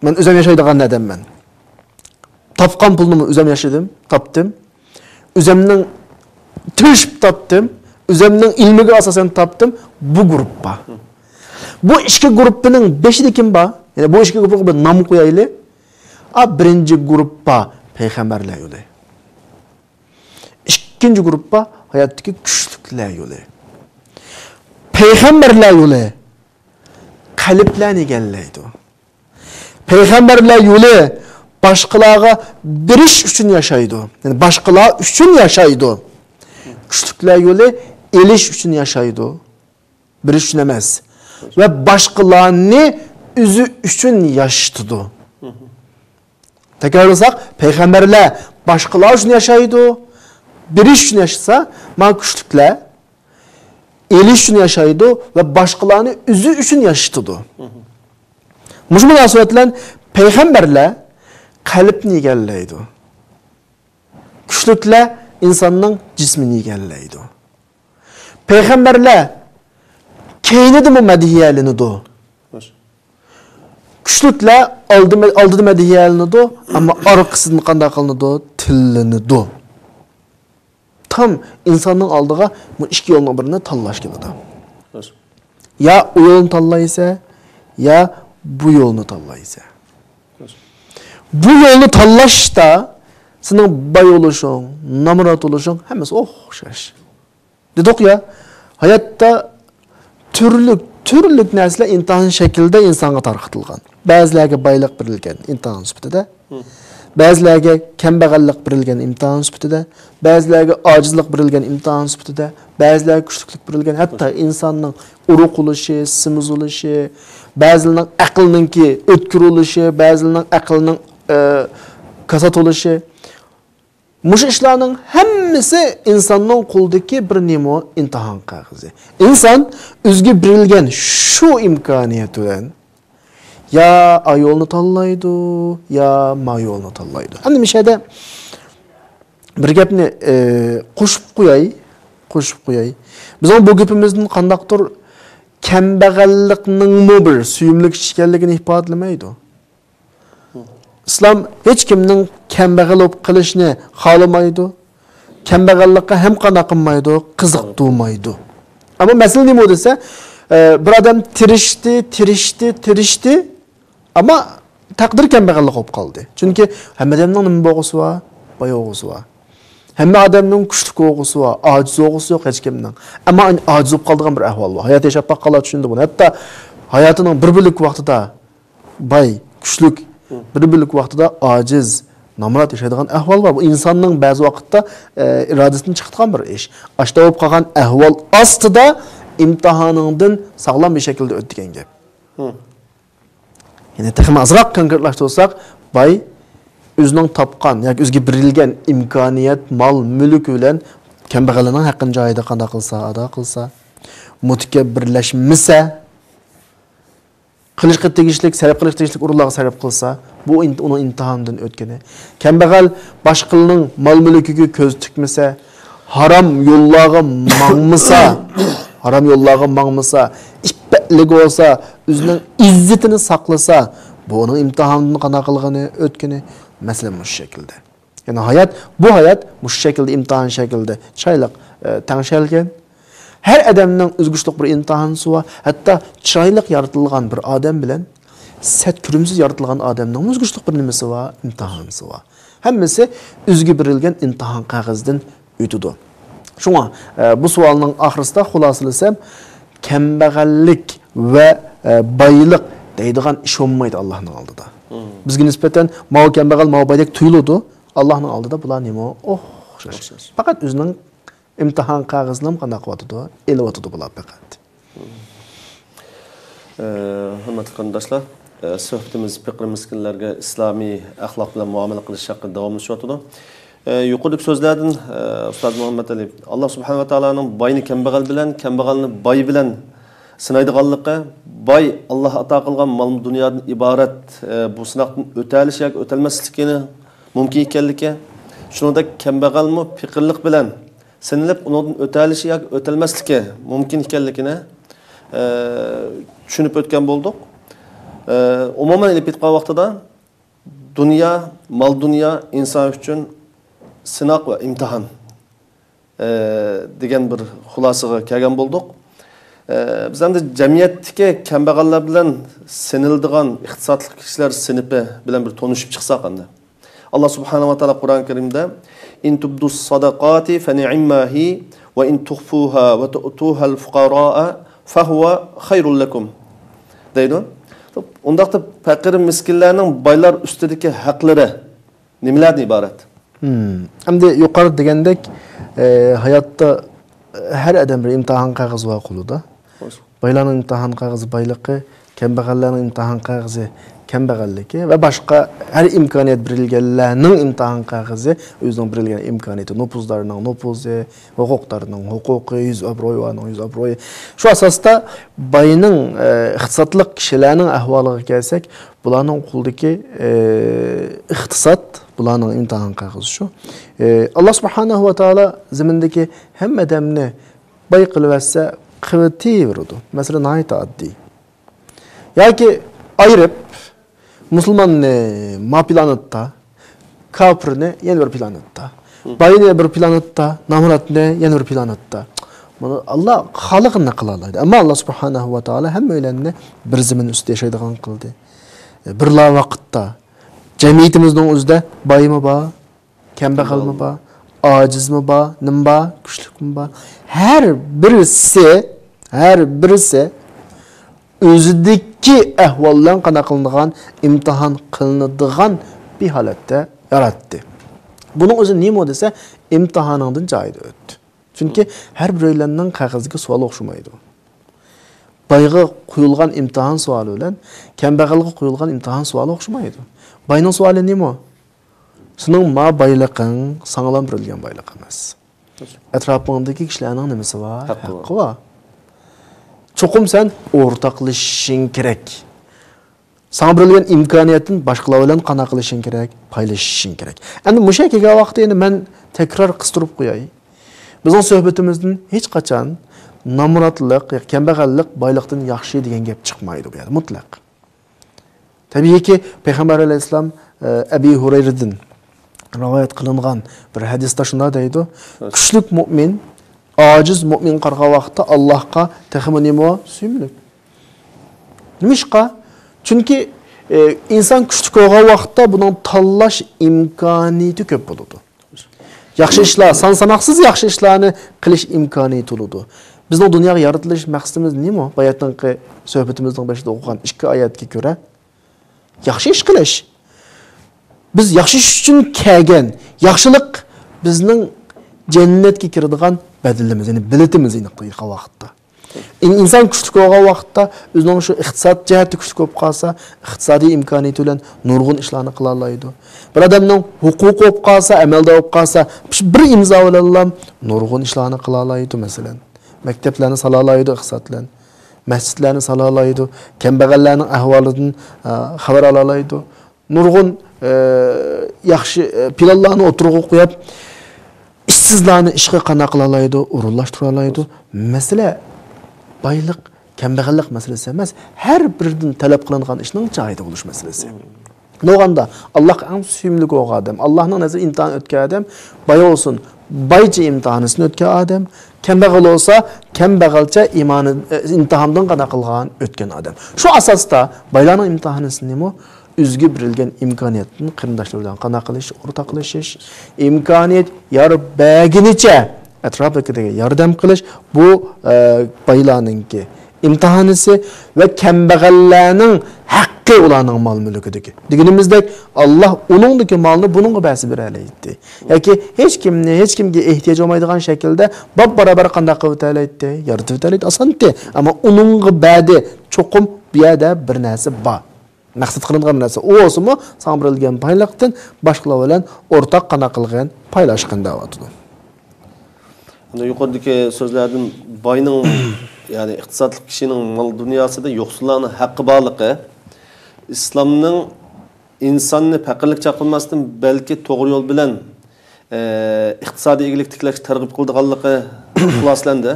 مەن ئۆزۈم ياشايدىغان ئادەممەن. تاپقان پۇلنىمۇ ئۆزۈم ياشىدىم، تاپتىم. ئۆزۈمنىڭ تىرىشىپ تاپتىم، ئۆزۈمنىڭ ئىلمىگە ئاساسەن تاپتىم. بۇ گۇرۇپپا. بۇ ئىككى گۇرۇپپىنىڭ بېشىدا كىم بار؟ يەنى بۇ ئىككى گۇرۇپپىغا بىر نام قويايلى. ئا، بىرىنچى گۇرۇپپا پەيغەمبەرلەر يولى. ئىككىنچى گۇرۇپپا ھاياتتىكى كۈچلۈكلەر يولى. پەيغەمبەرلەر يولى قەلبلەرنى ئىگىلەيدۇ. پەيغەمبەرلەر يولى باشقىلارغا بېرىش ئۈچۈن ياشايدۇ. يەنى باشقىلار ئۈچۈن ياشايدۇ. كۈچلۈكلەر يولى ئېلىش ئۈچۈن ياشايدۇ. بېرىش ئۈچۈن ئەمەس. ۋە باشقىلارنى ئۆزى ئۈچۈن ياشىتىدۇ. تەكرارلىساق، پەيغەمبەرلەر باشقىلار ئۈچۈن ياشايدۇ، بېرىش ئۈچۈن ياشىسا، مانا كۈچلۈكلەر ئېلىش ئۈچۈن ياشايدۇ ۋە باشقىلارنى ئۆزى ئۈچۈن ياشىتىدۇ. مۇشۇ مۇناسىۋەت بىلەن پەيغەمبەرلەر قەلبنى ئىگىلەيدۇ. كۈچلۈكلەر ئىنساننىڭ جىسمىنى ئىگىلەيدۇ. پەيغەمبەرلەر كەينىدىمۇ مەدھىيەلىنىدۇ. كۈچلۈكلەر ئالدى-، ئالدىدا مەدھىيەلىنىدۇ، ئەمما ئارقىسىدىن قانداق قىلىنىدۇ؟ تىللىنىدۇ. تام ئىنساننىڭ ئالدىغا بۇ ئىككى يولنىڭ بىرىنى تاللاش كېلىدۇ. يا ئۇ يولنى تاللايسەن، يا بۇ يولنى تاللايسەن. بۇ يولنى تاللاشتا سېنىڭ باي بولۇشۇڭ، نامرات بولۇشۇڭ ھەممىسى ئوخشاش. دېدۇق يا، ھاياتتا تۈرلۈك، تۈرلۈك نەرسىلەر ئىمتىھان شەكلىدە ئىنسانغا تارقىتىلغان. بەزىلەرگە بايلىق بېرىلگەن ئىمتىھان سۈپىتىدە، بەزىلەرگە كەمبەغەللىك بېرىلگەن ئىمتىھان سۈپىتىدە، بەزىلەرگە ئاجىزلىق بېرىلگەن ئىمتىھان سۈپىتىدە، بەزىلەرگە كۈچلۈكلۈك بېرىلگەن، ھەتتا ئىنساننىڭ ئورۇق بولۇشى، سېمىز بولۇشى، بەزىلەرنىڭ ئەقلىنىڭكى ئۆتكۈر بولۇشى، بەزىلەرنىڭ ئەقلىنىڭ، ئە، كاسات بولۇشى. مۇشۇ ئىشلارنىڭ ھەممىسى ئىنساننىڭ قولىدىكى بىر نېمە؟ ئىمتىھان قەغىزى. ئىنسان ئۆزىگە بېرىلگەن شۇ ئىمكانىيەت بىلەن يا ئا يولنى تاللايدۇ، يا ما يولنى تاللايدۇ. ئەمدى مۇشۇ يەردە بىر گەپنى، ئى، قوشۇپ قوياي، قوشۇپ قوياي. بىزنىڭ بۇ گېپىمىزدىن قانداقتۇر كەمبەغەللىكنىڭمۇ بىر سۆيۈملۈك ئىش ئىكەنلىكىنى ئىپادىلىمەيدۇ. ئىسلام ھېچ كىمنىڭ كەمبەغەل بولۇپ قېلىشىنى خالىمايدۇ. كەمبەغەللىككە ھەم قانداق قىلمايدۇ، قىزىقتۇرمايدۇ. ئەمما مەسىلە نېمە دېسە، ئە، بىر ئادەم تىرىشتى، تىرىشتى، تىرىشتى، ئەمما تەقدىر كەمبەغەللىك بولۇپ قالدى. چۈنكى ھەممە ئادەمنىڭ نېمە بولغۇسى بار؟ باي بولغۇسى بار. ھەممە ئادەمنىڭ كۈچلۈك بولغۇسى بار، ئاجىز بولغۇسى يوق ھېچكىمنىڭ. ئەمما ئاجىز بولۇپ قالىدىغان بىر ئەھۋال بار. ھايات ياشاپ باققانلار چۈشىنىدۇ بۇنى. ھەتتا ھاياتىنىڭ بىر بۆلەك ۋاقتىدا باي، كۈچلۈك، بىر بۆلەك ۋاقتىدا ئاجىز، نامرات ياشايدىغان ئەھۋال بار. بۇ ئىنساننىڭ بەزى ۋاقىتتا، ئە، ئىرادىسىدىن چىقىدىغان بىر ئىش. ئاشۇنداق بولۇپ قالغان ئەھۋال ئاستىدا ئىمتىھانىڭدىن ساغلام بىر شەكىلدە ئۆت دېگەن گەپ. يەنى تېخىمۇ ئازراق كونكرېتلاشتۇرساق، باي ئۆزىنىڭ تاپقان ياكى ئۆزىگە بېرىلگەن ئىمكانىيەت، مال، مۈلۈك بىلەن كەمبەغەلنىڭ ھەققىنى جايىدا قانداق قىلسا، ئادا قىلسا، مۇتەكەببىرلەشمىسە، قىلىشقا تېگىشلىك، سەرپ قىلىشقا تېگىشلىك ئورۇنلارغا سەرپ قىلسا، بۇ ئىن-، ئۇنىڭ ئىمتىھانىدىن ئۆتكىنى. كەمبەغەل باشقىلارنىڭ مال-مۈلكىگە كۆز تىكمىسە، ھارام يوللارغا ماڭمىسا، ھارام يوللارغا ماڭمىسا، ئىپپەتلىك بولسا، ئۆزىنىڭ ئىززىتىنى ساقلىسا، بۇ ئۇنىڭ ئىمتىھانىدىن قانداق قىلغىنى، ئۆتكىنى. مەسىلەن، مۇشۇ شەكىلدە. يەنى ھايات، بۇ ھايات مۇشۇ شەكىلدە، ئىمتىھان شەكلىدە چىرايلىق، ئە، تەڭشەلگەن. ھەر ئادەمنىڭ ئۆزگىچىلىك بىر ئىمتىھانى بار. ھەتتا چىرايلىق يارىتىلغان بىر ئادەم بىلەن سەت كۆرۈمسىز يارىتىلغان ئادەمنىڭمۇ ئۆزگىچىلىك بىر نېمىسى بار، ئىمتىھانى بار. ھەممىسى ئۆزىگە بېرىلگەن ئىمتىھان قەغىزىدىن ئۆتىدۇ. شۇڭا، ئە، بۇ سوئالنىڭ ئاخىرىسىدا خۇلاسىلىسام، كەمبەغەللىك ۋە، ئە، بايلىق دەيدىغان ئىش بولمايدۇ ئاللاھنىڭ ئالدىدا. بىزگە نىسبەتەن ماۋۇ كەمبەغەل، ماۋۇ بايدەك تۇيۇلىدۇ. ئاللاھنىڭ ئالدىدا بۇلار نېمە ئوخشاش. ئوخشاش. پەقەت ئۆزىنىڭ ئىمتىھان قەغىزىنىمۇ قانداق قىلىۋاتىدۇ؟ ئېلىۋاتىدۇ بۇلار پەقەت. ئە، ھۆرمەتلىك قېرىنداشلار، ئە، سۆھبىتىمىز پېقىر مىسكىنلەرگە ئىسلامىي ئەخلاق بىلەن مۇئامىلە قىلىش ھەققىدە داۋاملىشىۋاتىدۇ. ئە، يۇقىرىدىكى سۆزلەردىن، ئە، ئۇستاز مۇھەممەد ئەلى، ئاللا سۇبھانەھۇ ۋە تائالانىڭ باينى كەمبەغەل بىلەن، كەمبەغەلنى باي بىلەن سىنايدىغانلىقى، باي ئاللا ئاتا قىلغان مال دۇنيادىن ئىبارەت، ئە، بۇ سىناقتىن ئۆتەلىشى ياكى ئۆتەلمەسلىكىنى مۇمكىن ئىكەنلىكى، شۇنىڭدەك كەمبەغەلمۇ پېقىرلىق بىلەن سىنىلىپ، ئۇنىڭدىن ئۆتەلىشى ياكى ئۆتەلمەسلىكى مۇمكىن ئىكەنلىكىنى، ئە، چۈشىنىپ ئۆتكەن بولدۇق. ئە، ئومۇمەن ئېلىپ ئېيتقان ۋاقتىدا، دۇنيا، مال دۇنيا ئىنسان ئۈچۈن سىناق ۋە ئىمتىھان، ئە، دېگەن بىر خۇلاسىغا كەلگەن بولدۇق. ئە، بىز ئەمدى جەمئىيەتتىكى كەمبەغەللەر بىلەن سىنىلىدىغان ئىقتىسادلىق كىشىلەر سىنىپى بىلەن بىر تونۇشۇپ چىقساق ئەمدى. ئاللا سۇبھانەھۇ ۋە تائالا قۇرئان كەرىمدە، «إن تبدوا الصدقات فنعماها وإن تخفوها وتؤتوها الفقراء فهو خير لكم» دەيدۇ. ئۇنداقتا پەقىر مىسكىنلەرنىڭ بايلار ئۈستىدىكى ھەقلىرى نېمىلەردىن ئىبارەت؟ ھىم. ئەمدى يۇقىرىدا دېگەندەك، ئە، ھاياتتا ھەر ئادەم بىر ئىمتىھان قەغىزى بار قولىدا. بايلارنىڭ ئىمتىھان قەغىزى بايلىقى، كەمبەغەللەرنىڭ ئىمتىھان قەغىزى كەمبەغەللىكى ۋە باشقا ھەر ئىمكانىيەت بېرىلگەنلەرنىڭ ئىمتىھان قەغىزى ئۆزىنىڭ بېرىلگەن ئىمكانىيىتى، نوپۇزدارنىڭ نوپۇزى، ھوقۇقدارنىڭ ھوقۇقى، يۈز ئابرۇيۋارنىڭ يۈز ئابرۇيى. شۇ ئاساستا باينىڭ، ئە، ئىقتىسادلىق كىشىلەرنىڭ ئەھۋالىغا كەلسەك، بۇلارنىڭ قولىدىكى، ئە، ئىقتىساد، بۇلارنىڭ ئىمتىھان قەغىزى شۇ. ئە، ئاللا سۇبھانەھۇ ۋە تائالا زېمىندىكى ھەممە ئادەمنى باي قىلىۋەتسە، قىلىۋېتىۋېرىدۇ. مەسىلە ناھايىتى ئاددىي. ياكى ئايرىپ، مۇسۇلماننى ما پلانېتتا، كاپىرنى يەنە بىر پلانېتتا، باينى بىر پلانېتتا، نامراتنى يەنە بىر پلانېتتا. بۇنى ئاللا خالىغىنىنى قىلالايدۇ. ئەمما ئاللا سۇبھانەھۇ ۋە تائالا ھەممەيلەننى بىر زېمىن ئۈستىدە ياشايدىغان قىلدى. بىرلا ۋاقىتتا جەمئىيىتىمىزنىڭ ئۆزىدە بايمۇ بار، كەمبەغەلمۇ بار، ئاجىزمۇ بار، نېمە بار، كۈچلۈكمۇ بار. ھەر بىرسى، ھەر بىرسى ئۆزىدىكى ئەھۋال بىلەن قانداق قىلىنىدىغان، ئىمتىھان قىلىنىدىغان بىر ھالەتتە ياراتتى. بۇنىڭ ئۆزى نېمە دېسە، ئىمتىھانىڭدىن جايىدا ئۆتتى. چۈنكى ھەر بىرەيلەننىڭ قەغىزىگە سوئال ئوخشىمايدۇ. بايغا قويۇلغان ئىمتىھان سوئالى بىلەن كەمبەغەلگە قويۇلغان ئىمتىھان سوئالى ئوخشىمايدۇ. باينىڭ سوئالى نېمە؟ سېنىڭ ما بايلىقىڭ ساڭىلا بېرىلگەن بايلىق ئەمەس. ئەتراپىڭدىكى كىشىلەرنىڭ نېمىسى بار؟ ھەققى بار. ھەققى بار. چوقۇم سەن ئورتاقلىشىشىڭ كېرەك. ساڭا بېرىلگەن ئىمكانىيەتتىن باشقىلار بىلەن قانداق قىلىشىڭ كېرەك؟ پايلىشىشىڭ كېرەك. ئەمدى مۇشۇ يەرگە كەلگەن ۋاقىتتا يەنە مەن تەكرار قىستۇرۇپ قوياي. بىزنىڭ سۆھبىتىمىزدىن ھېچقاچان نامراتلىق، كەمبەغەللىك بايلىقتىن ياخشى دېگەن گەپ چىقمايدۇ بۇ يەردە مۇتلەق. تەبىئىيكى، پەيغەمبەر ئەلەيھىسسالام، ئە، ئەبى ھۇرەيرىدىن رىۋايەت قىلىنغان بىر ھەدىستە شۇنداق دەيدۇ، كۈچلۈك مۆمىن ئاجىز مۆمىنگە قارىغان ۋاقىتتا ئاللاھقا تېخىمۇ نېمە؟ سۆيۈملۈك. نېمىشقا؟ چۈنكى، ئە، ئىنسان كۈچلۈك بولغان ۋاقىتتا بۇنىڭ تاللاش ئىمكانىيىتى كۆپ بولىدۇ. ياخشى ئىشلار، سان ساناقسىز ياخشى ئىشلارنى قىلىش ئىمكانىيىتى بولىدۇ. بىزنىڭ دۇنياغا يارىتىلىش مەقسىتىمىز نېمە؟ باياتىنقى سۆھبىتىمىزنىڭ بېشىدا ئوقۇغان ئىككى ئايەتكە كۆرە، ياخشى ئىش قىلىش. بىز ياخشى ئىش ئۈچۈن كەلگەن. ياخشىلىق بىزنىڭ جەننەتكە كىرىدىغان بەدىلىمىز، يەنى بېلىتىمىز ئېنىق دېگەن ۋاقىتتا. ئىن-، ئىنسان كۈچلۈك بولغان ۋاقىتتا ئۆزىنىڭ شۇ ئىقتىساد جەھەتتە كۈچلۈك بولۇپ قالسا، ئىقتىسادىي ئىمكانىيىتى بىلەن نۇرغۇن ئىشلارنى قىلالايدۇ. بىر ئادەمنىڭ ھوقۇقى بولۇپ قالسا، ئەمەلدار بولۇپ قالسا، شۇ بىر ئىمزا بىلەنلا نۇرغۇن ئىشلارنى قىلالايدۇ، مەسىلەن. مەكتەپلەرنى سالالايدۇ ئىقتىساد بىلەن. مەسچىتلەرنى سالالايدۇ. كەمبەغەللەرنىڭ ئەھۋالىدىن، ئە، خەۋەر ئالالايدۇ. نۇرغۇن، ئە، ياخشى، ئە، پىلانلارنى ئوتتۇرىغا قويۇپ، ئىشسىزلارنى ئىشقا قانداق قىلالايدۇ، ئورۇنلاشتۇرالايدۇ. مەسىلە بايلىق، كەمبەغەللىك مەسىلىسى ئەمەس، ھەر بىردىن تەلەپ قىلىنغان ئىشنىڭ جايىدا بولۇش مەسىلىسى. نوغاندا، ئاللاھقا ئەڭ سۆيۈملۈك بولغان ئادەم، ئاللاھنىڭ نەزىرى ئىمتىھان ئۆتكەن ئادەم، باي بولسۇن، بايچە ئىمتىھانىسىنى ئۆتكەن ئادەم، كەمبەغەل بولسا، كەمبەغەلچە ئىمانى، ئىمتىھاندىن قانداق قىلغان ئۆتكەن ئادەم. شۇ ئاساستا بايلارنىڭ ئىمتىھانىسى نېمە؟ ئۆزىگە بېرىلگەن ئىمكانىيەتتىن قېرىنداشلار بىلەن قانداق قىلىش، ئورتاقلىشىش، ئىمكانىيەت يار بەرگىنىچە ئەتراپىدىكىلەرگە ياردەم قىلىش، بۇ، ئە، بايلارنىڭكى ئىمتىھانىسى ۋە كەمبەغەللەرنىڭ ھەققى ئۇلارنىڭ مال-مۈلكىدىكى. دېگىنىمىزدەك، ئاللا ئۇنىڭدىكى مالنى بۇنىڭغا بەرسە بېرەلەيتتى. ياكى ھېچكىمنى، ھېچكىمگە ئېھتىياج بولمايدىغان شەكىلدە باپ-بارابەر قانداق قىلىۋېتەلەيتتى؟ يارىتىۋېتەلەيتتى، ئاسانتى. ئەمما ئۇنىڭغا بەردى، چوقۇم بۇ يەردە بىر نەرسە بار. مەقسەت قىلىنغان نەرسە ئۇ بولسىمۇ، ساڭا بېرىلگەن بايلىقتىن باشقىلار بىلەن ئورتاق قانداق قىلغىن پايلاشقىن دەۋاتىدۇ. ئەنە يۇقىرىدىكى سۆزلەردىن باينىڭ، يەنى ئىقتىسادلىق كىشىنىڭ مال دۇنياسىدا يوقسۇللارنىڭ ھەققى بارلىقى، ئىسلامنىڭ ئىنساننى پەقىرلىككە چاقىرماستىن، بەلكى توغرا يول بىلەن، ئە، ئىقتىسادىي ئىگىلىك تىكلەشكە تەرغىب قىلىدىغانلىقى خۇلاسىلەندى.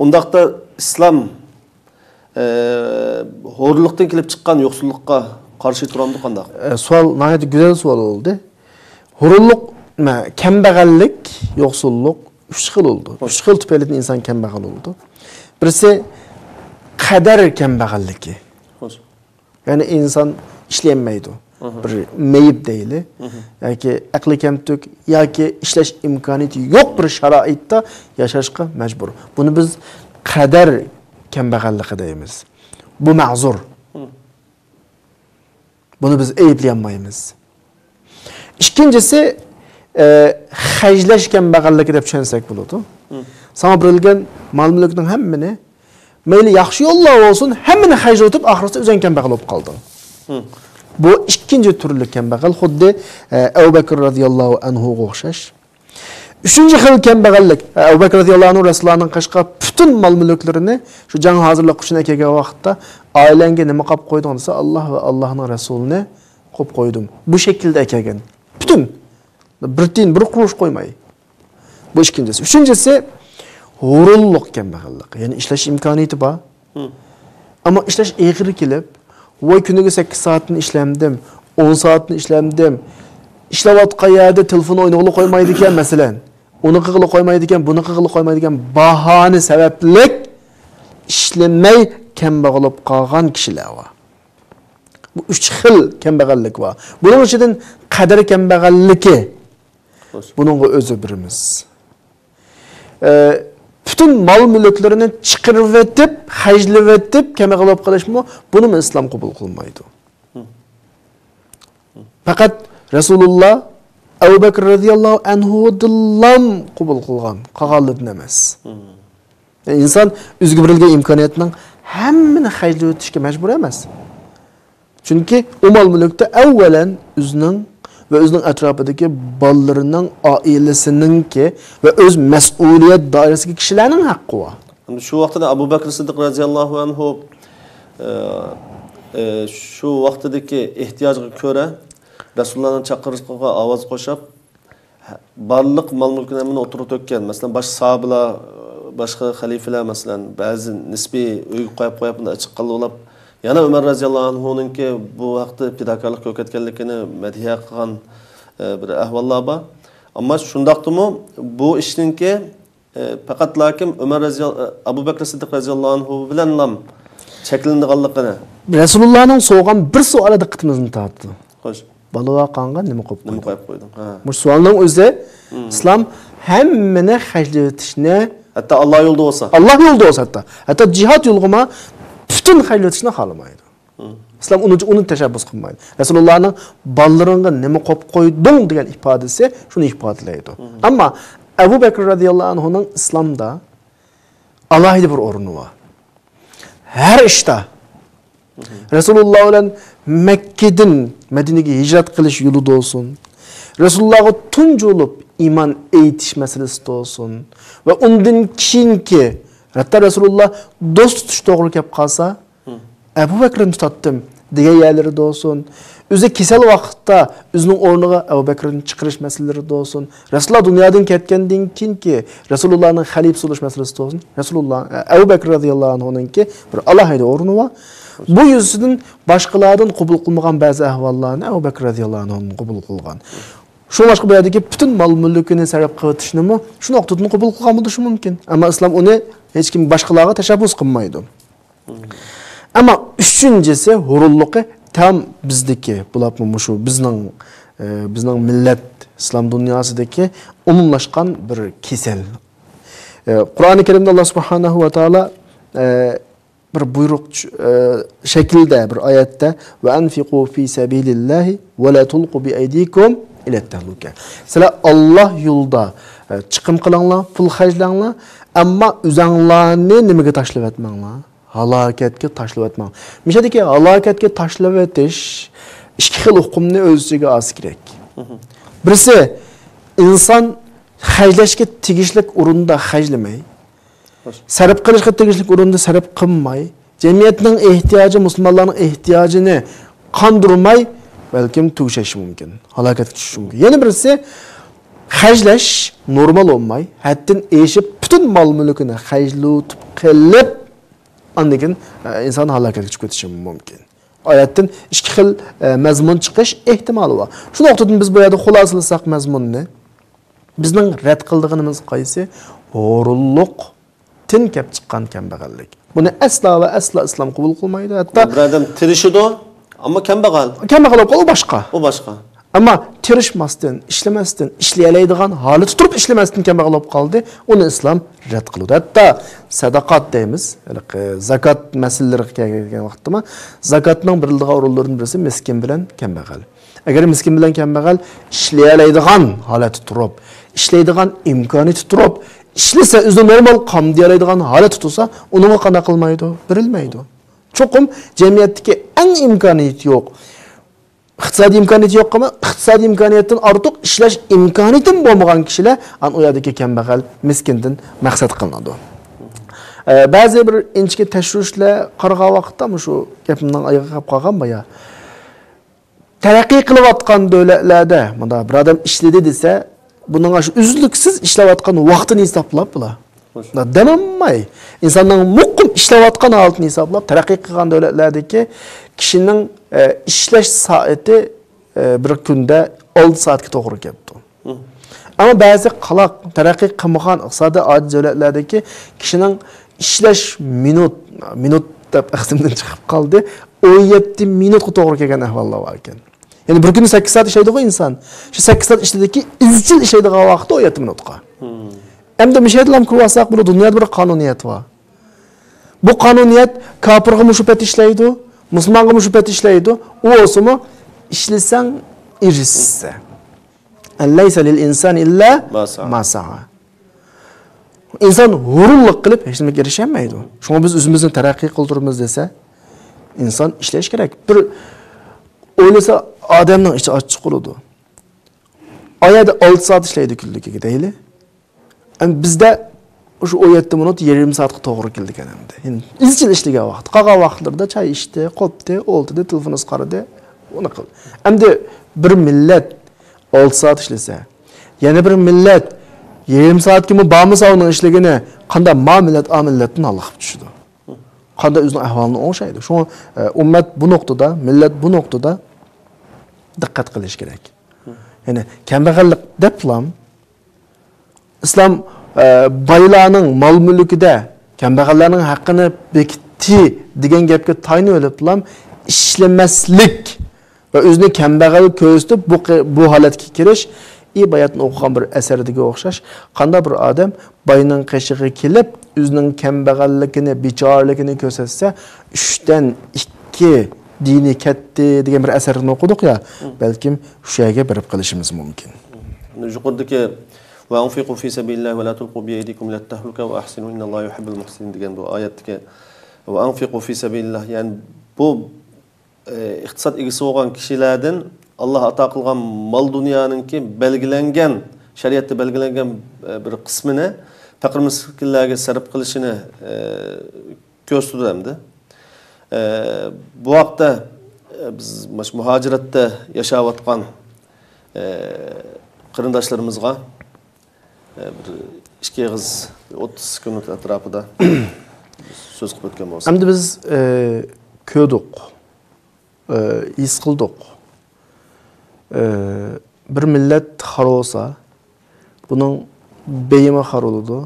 ئۇنداقتا ئىسلام ئە، ھۇرۇنلۇقتىن كېلىپ چىققان يوقسۇللۇققا قارشى تۇرامدۇ قانداق؟ ئە، سوئال، ناھايىتى گۈزەل سوئال بولدى. ھۇرۇنلۇق، مە-، كەمبەغەللىك، يوقسۇللۇق ئۈچ خىل بولىدۇ. خوش. ئۈچ خىل تۈپەيلىدىن ئىنسان كەمبەغەل بولىدۇ. بىرسى قەدەر كەمبەغەللىكى. خوش. يەنى ئىنسان ئىشلىيەلمەيدۇ. مھم. بىر مېيىپ دەيلى. مھم. ياكى ئەقلى كەمتۈك، ياكى ئىشلەش ئىمكانىيىتى يوق بىر شارائىتتا ياشاشقا مەجبۇر. بۇنى بىز قەدەر كەمبەغەللىكى دەيمىز. بۇ مەزۇر. مھم. بۇنى بىز ئەيىبلىيەلمەيمىز. ئىككىنچىسى، ئە، خەجلەش كەمبەغەللىكى دەپ چۈشەنسەك بولىدۇ. مم. ساڭا بېرىلگەن مال-مۈلۈكنىڭ ھەممىنى، مەيلى ياخشى يوللار بولسۇن، ھەممىنى خەجلىۋېتىپ، ئاخىرسىدا ئۆزۈڭ كەمبەغەل بولۇپ قالدىڭ. مم. بۇ ئىككىنچى تۈرلۈك كەمبەغەل، خۇددى، ئە، ئەبۇ بەكرى رەزىياللاھۇ ئەنھۇغا ئوخشاش. ئۈچىنچى خىل كەمبەغەللىك، ئەبۇ بەكرى رەزىياللاھۇ ئەنھۇ رەسۇلۇللانىڭ قېشىغا پۈتۈن مال-مۈلۈكلىرىنى شۇ جەڭ ھازىرلىق ئۈچۈن ئەكەلگەن ۋاقىتتا، «ئائىلەڭگە نېمە قاپ قويدۇڭ؟» دېسە، «ئاللا ۋە ئاللانىڭ رەسۇلىنى قوپ قويدۇم.» بۇ شەكىلدە ئەكەلگەن. پۈتۈن. بىر تىيىن، بىر قۇرۇش قويماي. بۇ ئىككىنچىسى. ئۈچىنچىسى، ھۇرۇنلۇق كەمبەغەللىك. يەنى ئىشلەش ئىمكانىيىتى بار. مم. ئەمما ئىشلەش ئېغىر كېلىپ، ۋاي، كۈنىگە سەككىز سائەتنى ئىشلەمدىم، ئون سائەتنى ئىشلەمدىم. ئىشلەۋاتقان يەردە تېلېفون ئوينىغىلى قويمايدىكەن، مەسىلەن. ئۇنى قىلغىلى قويمايدىكەن، بۇنى قىلغىلى قويمايدىكەن باھانە سەۋەبلىك ئىشلىمەي كەمبەغەل بولۇپ قالغان كىشىلەر بار. بۇ ئۈچ خىل كەمبەغەللىك بار. بۇنىڭ ئىچىدىن قەدىر كەمبەغەللىكى. خوش. بۇنىڭغا ئۆزى بىرىمىز. ئە، پۈتۈن مال-مۈلۈكلىرىنى چىقىرىۋېتىپ، خەجلىۋېتىپ، كەمبەغەل بولۇپ قېلىشمۇ، بۇنىمۇ ئىسلام قوبۇل قىلمايدۇ. مم. پەقەت رەسۇلۇللا ئەبۇ بەكرى رەزىياللاھۇ ئەنھۇدىنلا قوبۇل قىلغان، قالغانلىرىدىن ئەمەس. مم. يەنى ئىنسان ئۆزىگە بېرىلگەن ئىمكانىيەتنىڭ ھەممىنى خەجلىۋېتىشكە مەجبۇر ئەمەس. چۈنكى ئۇ مال-مۈلۈكتە ئەۋۋەلەن ئۆزىنىڭ ۋە ئۆزىنىڭ ئەتراپىدىكى بالىلىرىنىڭ، ئائىلىسىنىڭكى ۋە ئۆز مەسئۇلىيەت دائىرىسىدىكى كىشىلەرنىڭ ھەققى بار. ئەمدى شۇ ۋاقتىدا ئەبۇ بەكرى سىددىق رەزىياللاھۇ ئەنھۇ، ئە، ئە، شۇ ۋاقتىدىكى ئېھتىياجغا كۆرە رەسۇلۇللانىڭ چاقىرىقىغا ئاۋاز قوشۇپ، بارلىق مال-مۈلكىنى ھەممىنى ئوتتۇرىغا تۆككەن. مەسىلەن، باشقا ساھابىلار، باشقا خەلىپىلەر، مەسىلەن، بەزى نىسپىي ئۆيگە قويۇپ، قويۇپ، بۇنداق ئىچىپ قالدى ئۇلاپ. يەنە ئۆمەر رەزىياللاھۇ ئەنھۇنىڭكى بۇ ھەقتە پىداكارلىق كۆرسەتكەنلىكىنى مەدھىيە قىلغان، ئە، بىر ئەھۋاللار بار. ئەمما شۇنداقتىمۇ بۇ ئىشنىڭكى، ئە، پەقەت لاكىن ئۆمەر رەزىيال-، ئە، ئەبۇ بەكرى سىددىق رەزىياللاھۇ ئەنھۇ بىلەنلا چەكلىنىدىغانلىقىنى. رەسۇلۇللانىڭ سورىغان بىر سوئالى دىققىتىمىزنى تارتتى. خوش. بالىلار قالغان نېمە قويۇپ نېمە قويدۇڭ؟ قويۇپ قويدۇڭ؟ ھە. مۇشۇ سوئالنىڭ ئۆزى مم. ئىسلام ھەممىنى خەجلىۋېتىشنى، ھەتتا ئاللا يولىدا بولسا. ئاللا يولىدا بولسا ھەتتا. ھەتتا جىھاد يولىغىمۇ پۈتۈن خەجلىۋېتىشنى خالىمايدۇ. مم. ئىسلام ئۇنى، ئۇنى تەشەببۇس قىلمايدۇ. رەسۇلۇللانىڭ «بالىلىرىڭغا نېمە قويۇپ قويدۇڭ؟» دېگەن ئىپادىسى شۇنى ئىپادىلەيدۇ. مم. ئەمما ئەبۇ بەكرى رەزىياللاھۇ ئەنھۇنىڭ ئىسلامدا ئالاھىدە بىر ئورنى بار. ھەر ئىشتا. رەسۇلۇللا بىلەن مەككىدىن مەدىنىگە ھىجرەت قىلىش يولىدا بولسۇن، رەسۇلۇللاغا تۇنجى بولۇپ ئىمان ئېيتىش مەسىلىسىدە بولسۇن ۋە ئۇندىن كېيىنكى، ھەتتا رەسۇلۇللا دوست تۇتۇش توغرا كەپ قالسا، ئەبۇ بەكرىنى تۇتاتتىم دېگەن يەرلىرىدە بولسۇن، ئۆزى كېسەل ۋاقىتتا ئۆزىنىڭ ئورنىغا ئەبۇ بەكرىنى چىقىرىش مەسىلىلىرىدە بولسۇن، رەسۇلۇللا دۇنيادىن كەتكەندىن كېيىنكى رەسۇلۇللانىڭ خەلىپىسى بولۇش مەسىلىسىدە بولسۇن، رەسۇلۇللا، ئەبۇ بەكرى رەزىياللاھۇ ئەنھۇنىڭكى بىر ئالاھىدە ئورنى بار. بۇ يۈزىسىدىن باشقىلاردىن قوبۇل قىلمىغان بەزى ئەھۋاللارنى ئەبۇ بەكرى رەزىياللاھۇ ئەنھۇدىن قوبۇل قىلغان. شۇڭلاشقا بۇ يەردىكى پۈتۈن مال-مۈلكىنى سەرپ قىلىۋېتىشنىمۇ شۇ نۇقتىدىن قوبۇل قىلغان بولۇشى مۇمكىن. ئەمما ئىسلام ئۇنى ھېچكىم باشقىلارغا تەشەببۇس قىلمايدۇ. ئەمما ئۈچىنچىسى، ھۇرۇنلۇقى تام بىزدىكى، بولۇپمۇ مۇشۇ بىزنىڭ، ئە، بىزنىڭ مىللەت، ئىسلام دۇنياسىدىكى ئومۇملاشقان بىر كېسەل. ئە، قۇرئانى كەرىمدە ئاللا سۇبھانەھۇ ۋە تائالا، ئە، بىر بۇيرۇق چۈ-، ئە، شەكلىدە بىر ئايەتتە، «ۋە ئەنفىقۇ فى سەبىلىللاھى ۋە لا تۇلقۇ بى ئەيدىكۇم ئىلەت تەھلۇكە.» سىلەر ئاللا يولىدا، ئە، چىقىم قىلىڭلار، پۇل خەجلەڭلار، ئەمما ئۆزەڭلارنى نېمىگە تاشلىۋەتمەڭلار؟ ھالاكەتكە تاشلىۋەتمەڭ. مۇشۇ يەردىكى ھالاكەتكە تاشلىۋېتىش ئىككى خىل ئۇقۇمنى ئۆز ئىچىگە ئالسا كېرەك. بىرسى، ئىنسان خەجلەشكە تېگىشلىك ئورۇندا خەجلىمەي، سەرپ قىلىشقا تېگىشلىك ئورۇندا سەرپ قىلماي، جەمئىيەتنىڭ ئېھتىياجى، مۇسۇلمانلارنىڭ ئېھتىياجىنى قاندۇرماي، بەلكىم تۈگىشەشى مۇمكىن، ھالاكەتكە چۈشۈشى مۇمكىن. يەنە بىرسى، خەجلەش نورمال بولماي، ھەددىدىن ئېشىپ پۈتۈن مال-مۈلكىنى خەجلىۋېتىپ قېلىپ، ئاندىن كېيىن، ئە، ئىنسان ھالاكەتكە چۈشۈپ كېتىشى مۇمكىن. ئايەتتىن ئىككى خىل، ئە، مەزمۇن چىقىش ئېھتىمالى بار. شۇ نۇقتىدىن بىز بۇ يەردە خۇلاسىلىساق مەزمۇننى، بىزنىڭ رەت قىلىدىغىنىمىز قايسى؟ ھۇرۇنلۇقتىن كەپ چىققان كەمبەغەللىك. بۇنى ئەسلا ۋە ئەسلا ئىسلام قوبۇل قىلمايدۇ. ھەتتا بىر ئادەم تىرىشىدۇ، ئەمما كەمبەغەل. كەمبەغەل بولۇپ قالۇپ، ئۇ باشقا. ئۇ باشقا. ئەمما تىرىشماستىن، ئىشلىمەستىن، ئىشلىيەلەيدىغان ھالىتى تۇرۇپ ئىشلىمەستىن كەمبەغەل بولۇپ قالدى، ئۇنى ئىسلام رەت قىلىدۇ. ھەتتا سەدەقات دەيمىز، ھېلىقى زاكات مەسىلىلىرىگە كەلگەن ۋاقىتتىمۇ، زاكاتنىڭ بېرىلىدىغان ئورۇنلىرىدىن بىرسى مىسكىن بىلەن كەمبەغەل. ئەگەر مىسكىن بىلەن كەمبەغەل ئىشلىيەلەيدىغان ھالەتتە تۇرۇپ، ئىشلەيدىغان ئىمكانىيىتى تۇرۇپ، ئىشلىسە ئۆزىنى نورمال قامدىيالايدىغان ھالەتتە تۇرسا، ئۇنىڭغا قانداق قىلمايدۇ؟ بېرىلمەيدۇ. چوقۇم جەمئىيەتتىكى ئەڭ ئىمكانىيىتى يوق، ئىقتىسادىي ئىمكانىيىتى يوق، ئەمما ئىقتىسادىي ئىمكانىيەتتىن ئارتۇق ئىشلەش ئىمكانىيىتىمۇ بولمىغان كىشىلەر، ئان ئۇ يەردىكى كەمبەغەل، مىسكىندىن مەقسەت قىلىنىدۇ. ئە، بەزى بىر ئىنچىكە تەكشۈرۈشلەر قارىغان ۋاقىتتا، مۇشۇ گېپىمنىڭ ئايىغى قاپ قالغان بايا. تەرەققىي قىلىۋاتقان دۆلەتلەردە مۇنداق بىر ئادەم ئىشلىدى دېسە، بۇنىڭ ئاشۇ ئۈزلۈكسىز ئىشلەۋاتقان ۋاقتىنى ھېسابلاپ بۇلار. خوش. دەمالماي، ئىنساننىڭ مۇقىم ئىشلەۋاتقان ھالىتىنى ھېسابلاپ، تەرەققىي قىلغان دۆلەتلەردىكى كىشىنىڭ، ئە، ئىشلەش سائىتى، ئە، بىر كۈندە ئالتە سائەتكە توغرا كەپتۇ. مم. ئەمما بەزى قالاق، تەرەققىي قىلمىغان ئىقتىسادىي ئاجىز دۆلەتلەردىكى كىشىنىڭ ئىشلەش مىنۇت، مىنۇت دەپ ئېسىمدىن چىقىپ قالدى، ئون يەتتە مىنۇتقا توغرا كەلگەن ئەھۋاللار بار ئىكەن. يەنى بىر كۈندە سەككىز سائەت ئىشلەيدىغۇ ئىنسان. شۇ سەككىز سائەت ئىشلىدىكى ئىزچىل ئىشلەيدىغان ۋاقتى ئون يەتتە مىنۇتقا. مم. ئەمدى مۇشۇ يەردىلا كۆرۈۋالساق بولىدۇ، دۇنيادا بىر قانۇنىيەت بار. بۇ قانۇنىيەت كاپىرغىمۇ شۇ پەت ئىشلەيدۇ، مۇسۇلمانغىمۇ شۇ پەت ئىشلەيدۇ. ئۇ بولسىمۇ، ئىشلىسەڭ ئېرىشىسەن. لەيسە لىل ئىنسان ئىللا ما سائا. ما سائا. ئىنسان ھۇرۇنلۇق قىلىپ ھېچ نېمىگە ئېرىشەلمەيدۇ. شۇڭا بىز ئۆزىمىزنى تەرەققىي قىلدۇرىمىز دېسە، ئىنسان ئىشلەش كېرەك. بىر ئويلىسا، ئادەمنىڭ ئىچى ئاچچىق بولىدۇ. ئايەدە ئالتە سائەت ئىشلەيدۇ كۈنلۈكىگە دەيلى. ئەمما بىزدە شۇ ئون يەتتە مىنۇت يېرىم سائەتكە توغرا كېلىدىكەن ئەمدى. يەنى ئىزچىل ئىشلىگەن ۋاقىت. قالغان ۋاقىتلىرىدا چاي ئىچتى، قوپتى، ئولتۇردى، تېلېفونغا قارىدى. ئۇنى قىلدى. ئەمدى بىر مىللەت ئالتە سائەت ئىشلىسە، يەنە بىر مىللەت يېرىم سائەتكىمۇ بارمىسا ئۇنىڭ ئىشلىگىنى، قانداق ما مىللەت ئا مىللەتتىن ھالقىپ چۈشىدۇ؟ قانداق ئۆزىنىڭ ئەھۋالىنى ئوڭشايدۇ؟ شۇڭا، ئە، ئۈممەت بۇ نۇقتىدا، مىللەت بۇ نۇقتىدا دىققەت قىلىش كېرەك. يەنى كەمبەغەللىك دەپلام ئىسلام، ئە، بايلارنىڭ مال-مۈلكىدە كەمبەغەللەرنىڭ ھەققىنى بېكىتتى دېگەن گەپكە تايىنىۋېلىپلام ئىشلىمەسلىك ۋە ئۆزىنى كەمبەغەل كۆرسىتىپ بۇ قى-، بۇ ھالەتكە كىرىش، ئى باياتىن ئوقۇغان بىر ئەسەردىكىگە ئوخشاش، قانداق بىر ئادەم باينىڭ قېشىغا كېلىپ، ئۆزىنىڭ كەمبەغەللىكىنى، بىچارىلىكىنى كۆرسەتسە، ئۈچتىن ئىككى دىنى كەتتى دېگەن بىر ئەسەرنى ئوقۇدۇق يا، مم. بەلكىم شۇ يەرگە بېرىپ قېلىشىمىز مۇمكىن. مم. يۇقىرىدىكى «وأنفقوا في سبيل الله ولا تلقوا بأيديكم إلى التهلكة وأحسنوا إن الله يحب المحسنين» دېگەن بۇ ئايەتتىكى «وأنفقوا في سبيل الله»، يەنى بۇ، ئى، ئىقتىساد ئىگىسى بولغان كىشىلەردىن ئاللا ئاتا قىلغان مال دۇنيانىڭكى بەلگىلەنگەن، شەرىئەتتە بەلگىلەنگەن، ئى، بىر قىسمىنى پەقىر مىسكىنلەرگە سەرپ قىلىشىنى، ئى، كۆرسىتىدۇ ئەمدى. ئى، بۇ ھەقتە، ئى، بىز مۇشۇ مۇھاجىرەتتە ياشاۋاتقان، ئى، قېرىنداشلىرىمىزغا، ئى، بىر ئىككى ئېغىز، بىر ئوتتۇز سېكۇنت ئەتراپىدا سۆز قىلىپ ئۆتكەن بولساق. ئەمدى بىز، ئى، كۆردۇق، ئى، ھېس قىلدۇق. ئى، بىر مىللەت خار بولسا، بۇنىڭ بېيىمۇ خار بولىدۇ،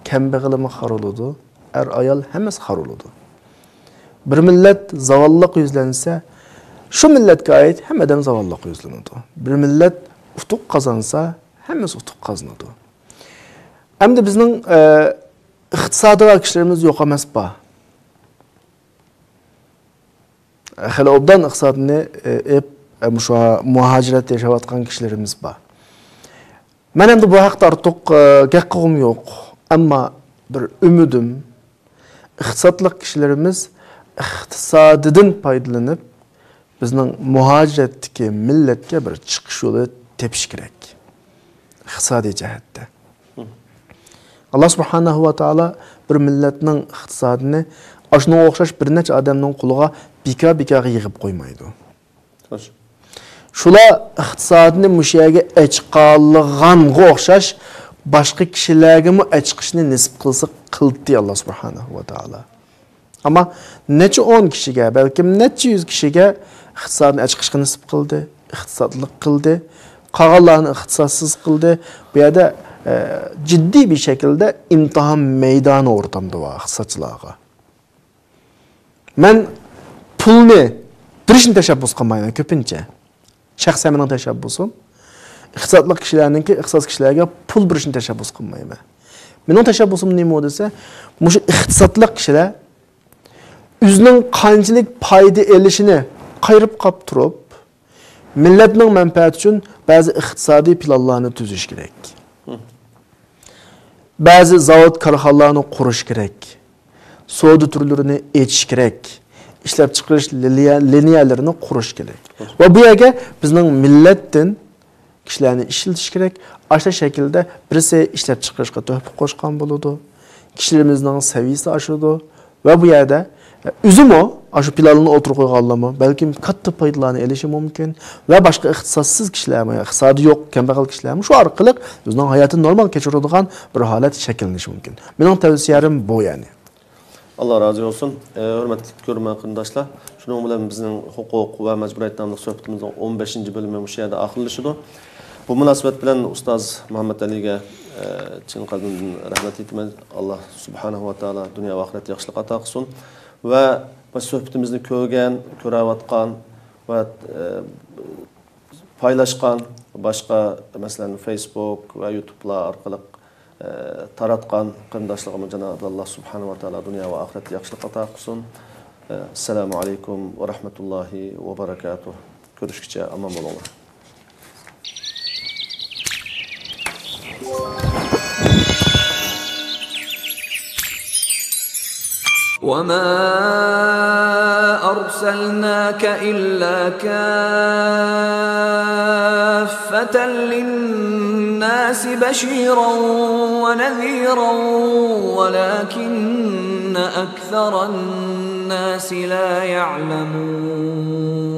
كەمبەغىلىمۇ خار بولىدۇ، ئەر-ئايال ھەممىسى خار بولىدۇ. بىر مىللەت زاۋاللىققا يۈزلەنسە، شۇ مىللەتكە ئائىت ھەممە ئادەم زاۋاللىققا يۈزلىنىدۇ. بىر مىللەت ئۇتۇق قازانسا، ھەممىسى ئۇتۇق قازىنىدۇ. ئەمدى بىزنىڭ، ئە، ئىقتىسادى بار كىشىلىرىمىز يوق ئەمەس بار. خېلى ئوبدان ئىقتىسادنى، ئېلىپ، مۇشۇ مۇھاجىرەتتە ياشاۋاتقان كىشىلىرىمىز بار. مەن ئەمدى بۇ ھەقتە ئارتۇق، گەپ قىلغۇم يوق. ئەمما بىر ئۈمىدىم، ئىقتىسادلىق كىشىلىرىمىز ئىقتىسادىدىن پايدىلىنىپ، بىزنىڭ مۇھاجىرەتتىكى مىللەتكە بىر چىقىش يولى تېپىش كېرەك. ئىقتىسادىي جەھەتتە. ئاللا سۇبھانەھۇ ۋە تائالا بىر مىللەتنىڭ ئىقتىسادىنى ئاشۇنىڭغا ئوخشاش بىر نەچچە ئادەمنىڭ قولىغا بىكار-بىكارغا يىغىپ قويمايدۇ. خوش. شۇلار ئىقتىسادىنى مۇشۇ يەرگە ئەچقالىغانغا ئوخشاش باشقا كىشىلەرگىمۇ ئەچقىشنى نېسىپ قىلسا قىلدى ئاللا سۇبھانەھۇ ۋە تائالا. ئەمما نەچچە ئون كىشىگە، بەلكىم نەچچە يۈز كىشىگە ئىقتىسادنى ئەچقىشقا نېسىپ قىلدى، ئىقتىسادلىق قىلدى، قالغانلارنى ئىقتىسادسىز قىلدى. بۇ يەردە، ئە، جىددىي بىر شەكىلدە ئىمتىھان مەيدانى ئورتامدا بار ئىقتىسادچىلارغا. مەن پۇلنى بېرىشنى تەشەببۇس قىلمايمەن كۆپىنچە. شەخسەن مېنىڭ تەشەببۇسۇم. ئىقتىسادلىق كىشىلەرنىڭكى، ئىقتىسادسىز كىشىلەرگە پۇل بېرىشنى تەشەببۇس قىلمايمەن. مېنىڭ تەشەببۇسۇم نېمە دېسە، مۇشۇ ئىقتىسادلىق كىشىلەر ئۆزىنىڭ قانچىلىك پايدا ئېلىشىنى قايرىپ قاپ تۇرۇپ، مىللەتنىڭ مەنپەئەتى ئۈچۈن بەزى ئىقتىسادىي پىلانلارنى تۈزۈش كېرەك. بەزى زاۋۇت، كارخانىلارنى قۇرۇش كېرەك. سودا تۈرلىرىنى ئېچىش كېرەك. ئىشلەپچىقىرىش لىنىيە-، لىنىيەلىرىنى قۇرۇش كېرەك. ۋە بۇ يەرگە بىزنىڭ مىللەتتىن كىشىلەرنى ئىشلىتىش كېرەك. ئاشۇ شەكىلدە بىرسى ئىشلەپچىقىرىشقا تۆھپە قوشقان بولىدۇ. كىشىلىرىمىزنىڭ سەۋىيىسى ئاشىدۇ. ۋە بۇ يەردە، ئە، ئۆزىمۇ، ئاشۇ پىلاننى ئوتتۇرىغا قويغانلارمۇ بەلكىم كاتتا پايدىلارنى ئېلىشى مۇمكىن. ۋە باشقا ئىقتىسادسىز كىشىلەرمۇ، ئىقتىسادى يوق، كەمبەغەل كىشىلەرمۇ شۇ ئارقىلىق ئۆزىنىڭ ھاياتىنى نورمال كەچۈرىدىغان بىر ھالەت شەكىللىنىشى مۇمكىن. مېنىڭ تەۋسىيەم بۇ، يەنى. ئاللا رازى بولسۇن. ئە، ھۆرمەتلىك كۆرۈرمەن قېرىنداشلار، شۇنىڭ بىلەن بىزنىڭ ھوقۇق ۋە مەجبۇرىيەت ناملىق سۆھبىتىمىزنىڭ ئون بەشىنچى بۆلۈمى مۇشۇ يەردە ئاخىرلىشىدۇ. بۇ مۇناسىۋەت بىلەن ئۇستاز مۇھەممەد ئەلىگە، ئە، چىن قەلبىمدىن رەھمەت ئېيتىمەن. ئاللا سۇبھانەھۇ ۋە تائالا دۇنيا ۋە ئاخىرەتتە ياخشىلىق ئاتا قىلسۇن. ۋە بۇ سۆھبىتىمىزنى كۆرگەن، كۆرەۋاتقان ۋە، ئە، پايلاشقان باشقا، مەسىلەن، فېيسبۇك ۋە يۇتۇبلار ئارقىلىق، ئە، تاراتقان قېرىنداشلىرىمغا جانابى ئاللا سۇبھانەھۇ ۋە تائالا دۇنيا ۋە ئاخىرەتتە ياخشىلىق ئاتا قىلسۇن. ئە، ئەسسالامۇ ئەلەيكۇم ۋە رەھمەتۇللاھى ۋە بەرىكاتۇھ. كۆرۈشكىچە ئامان بولۇڭلار. وما أرسلناك إلا كافة للناس بشيرا ونذيرا ولكن أكثر الناس لا يعلمون.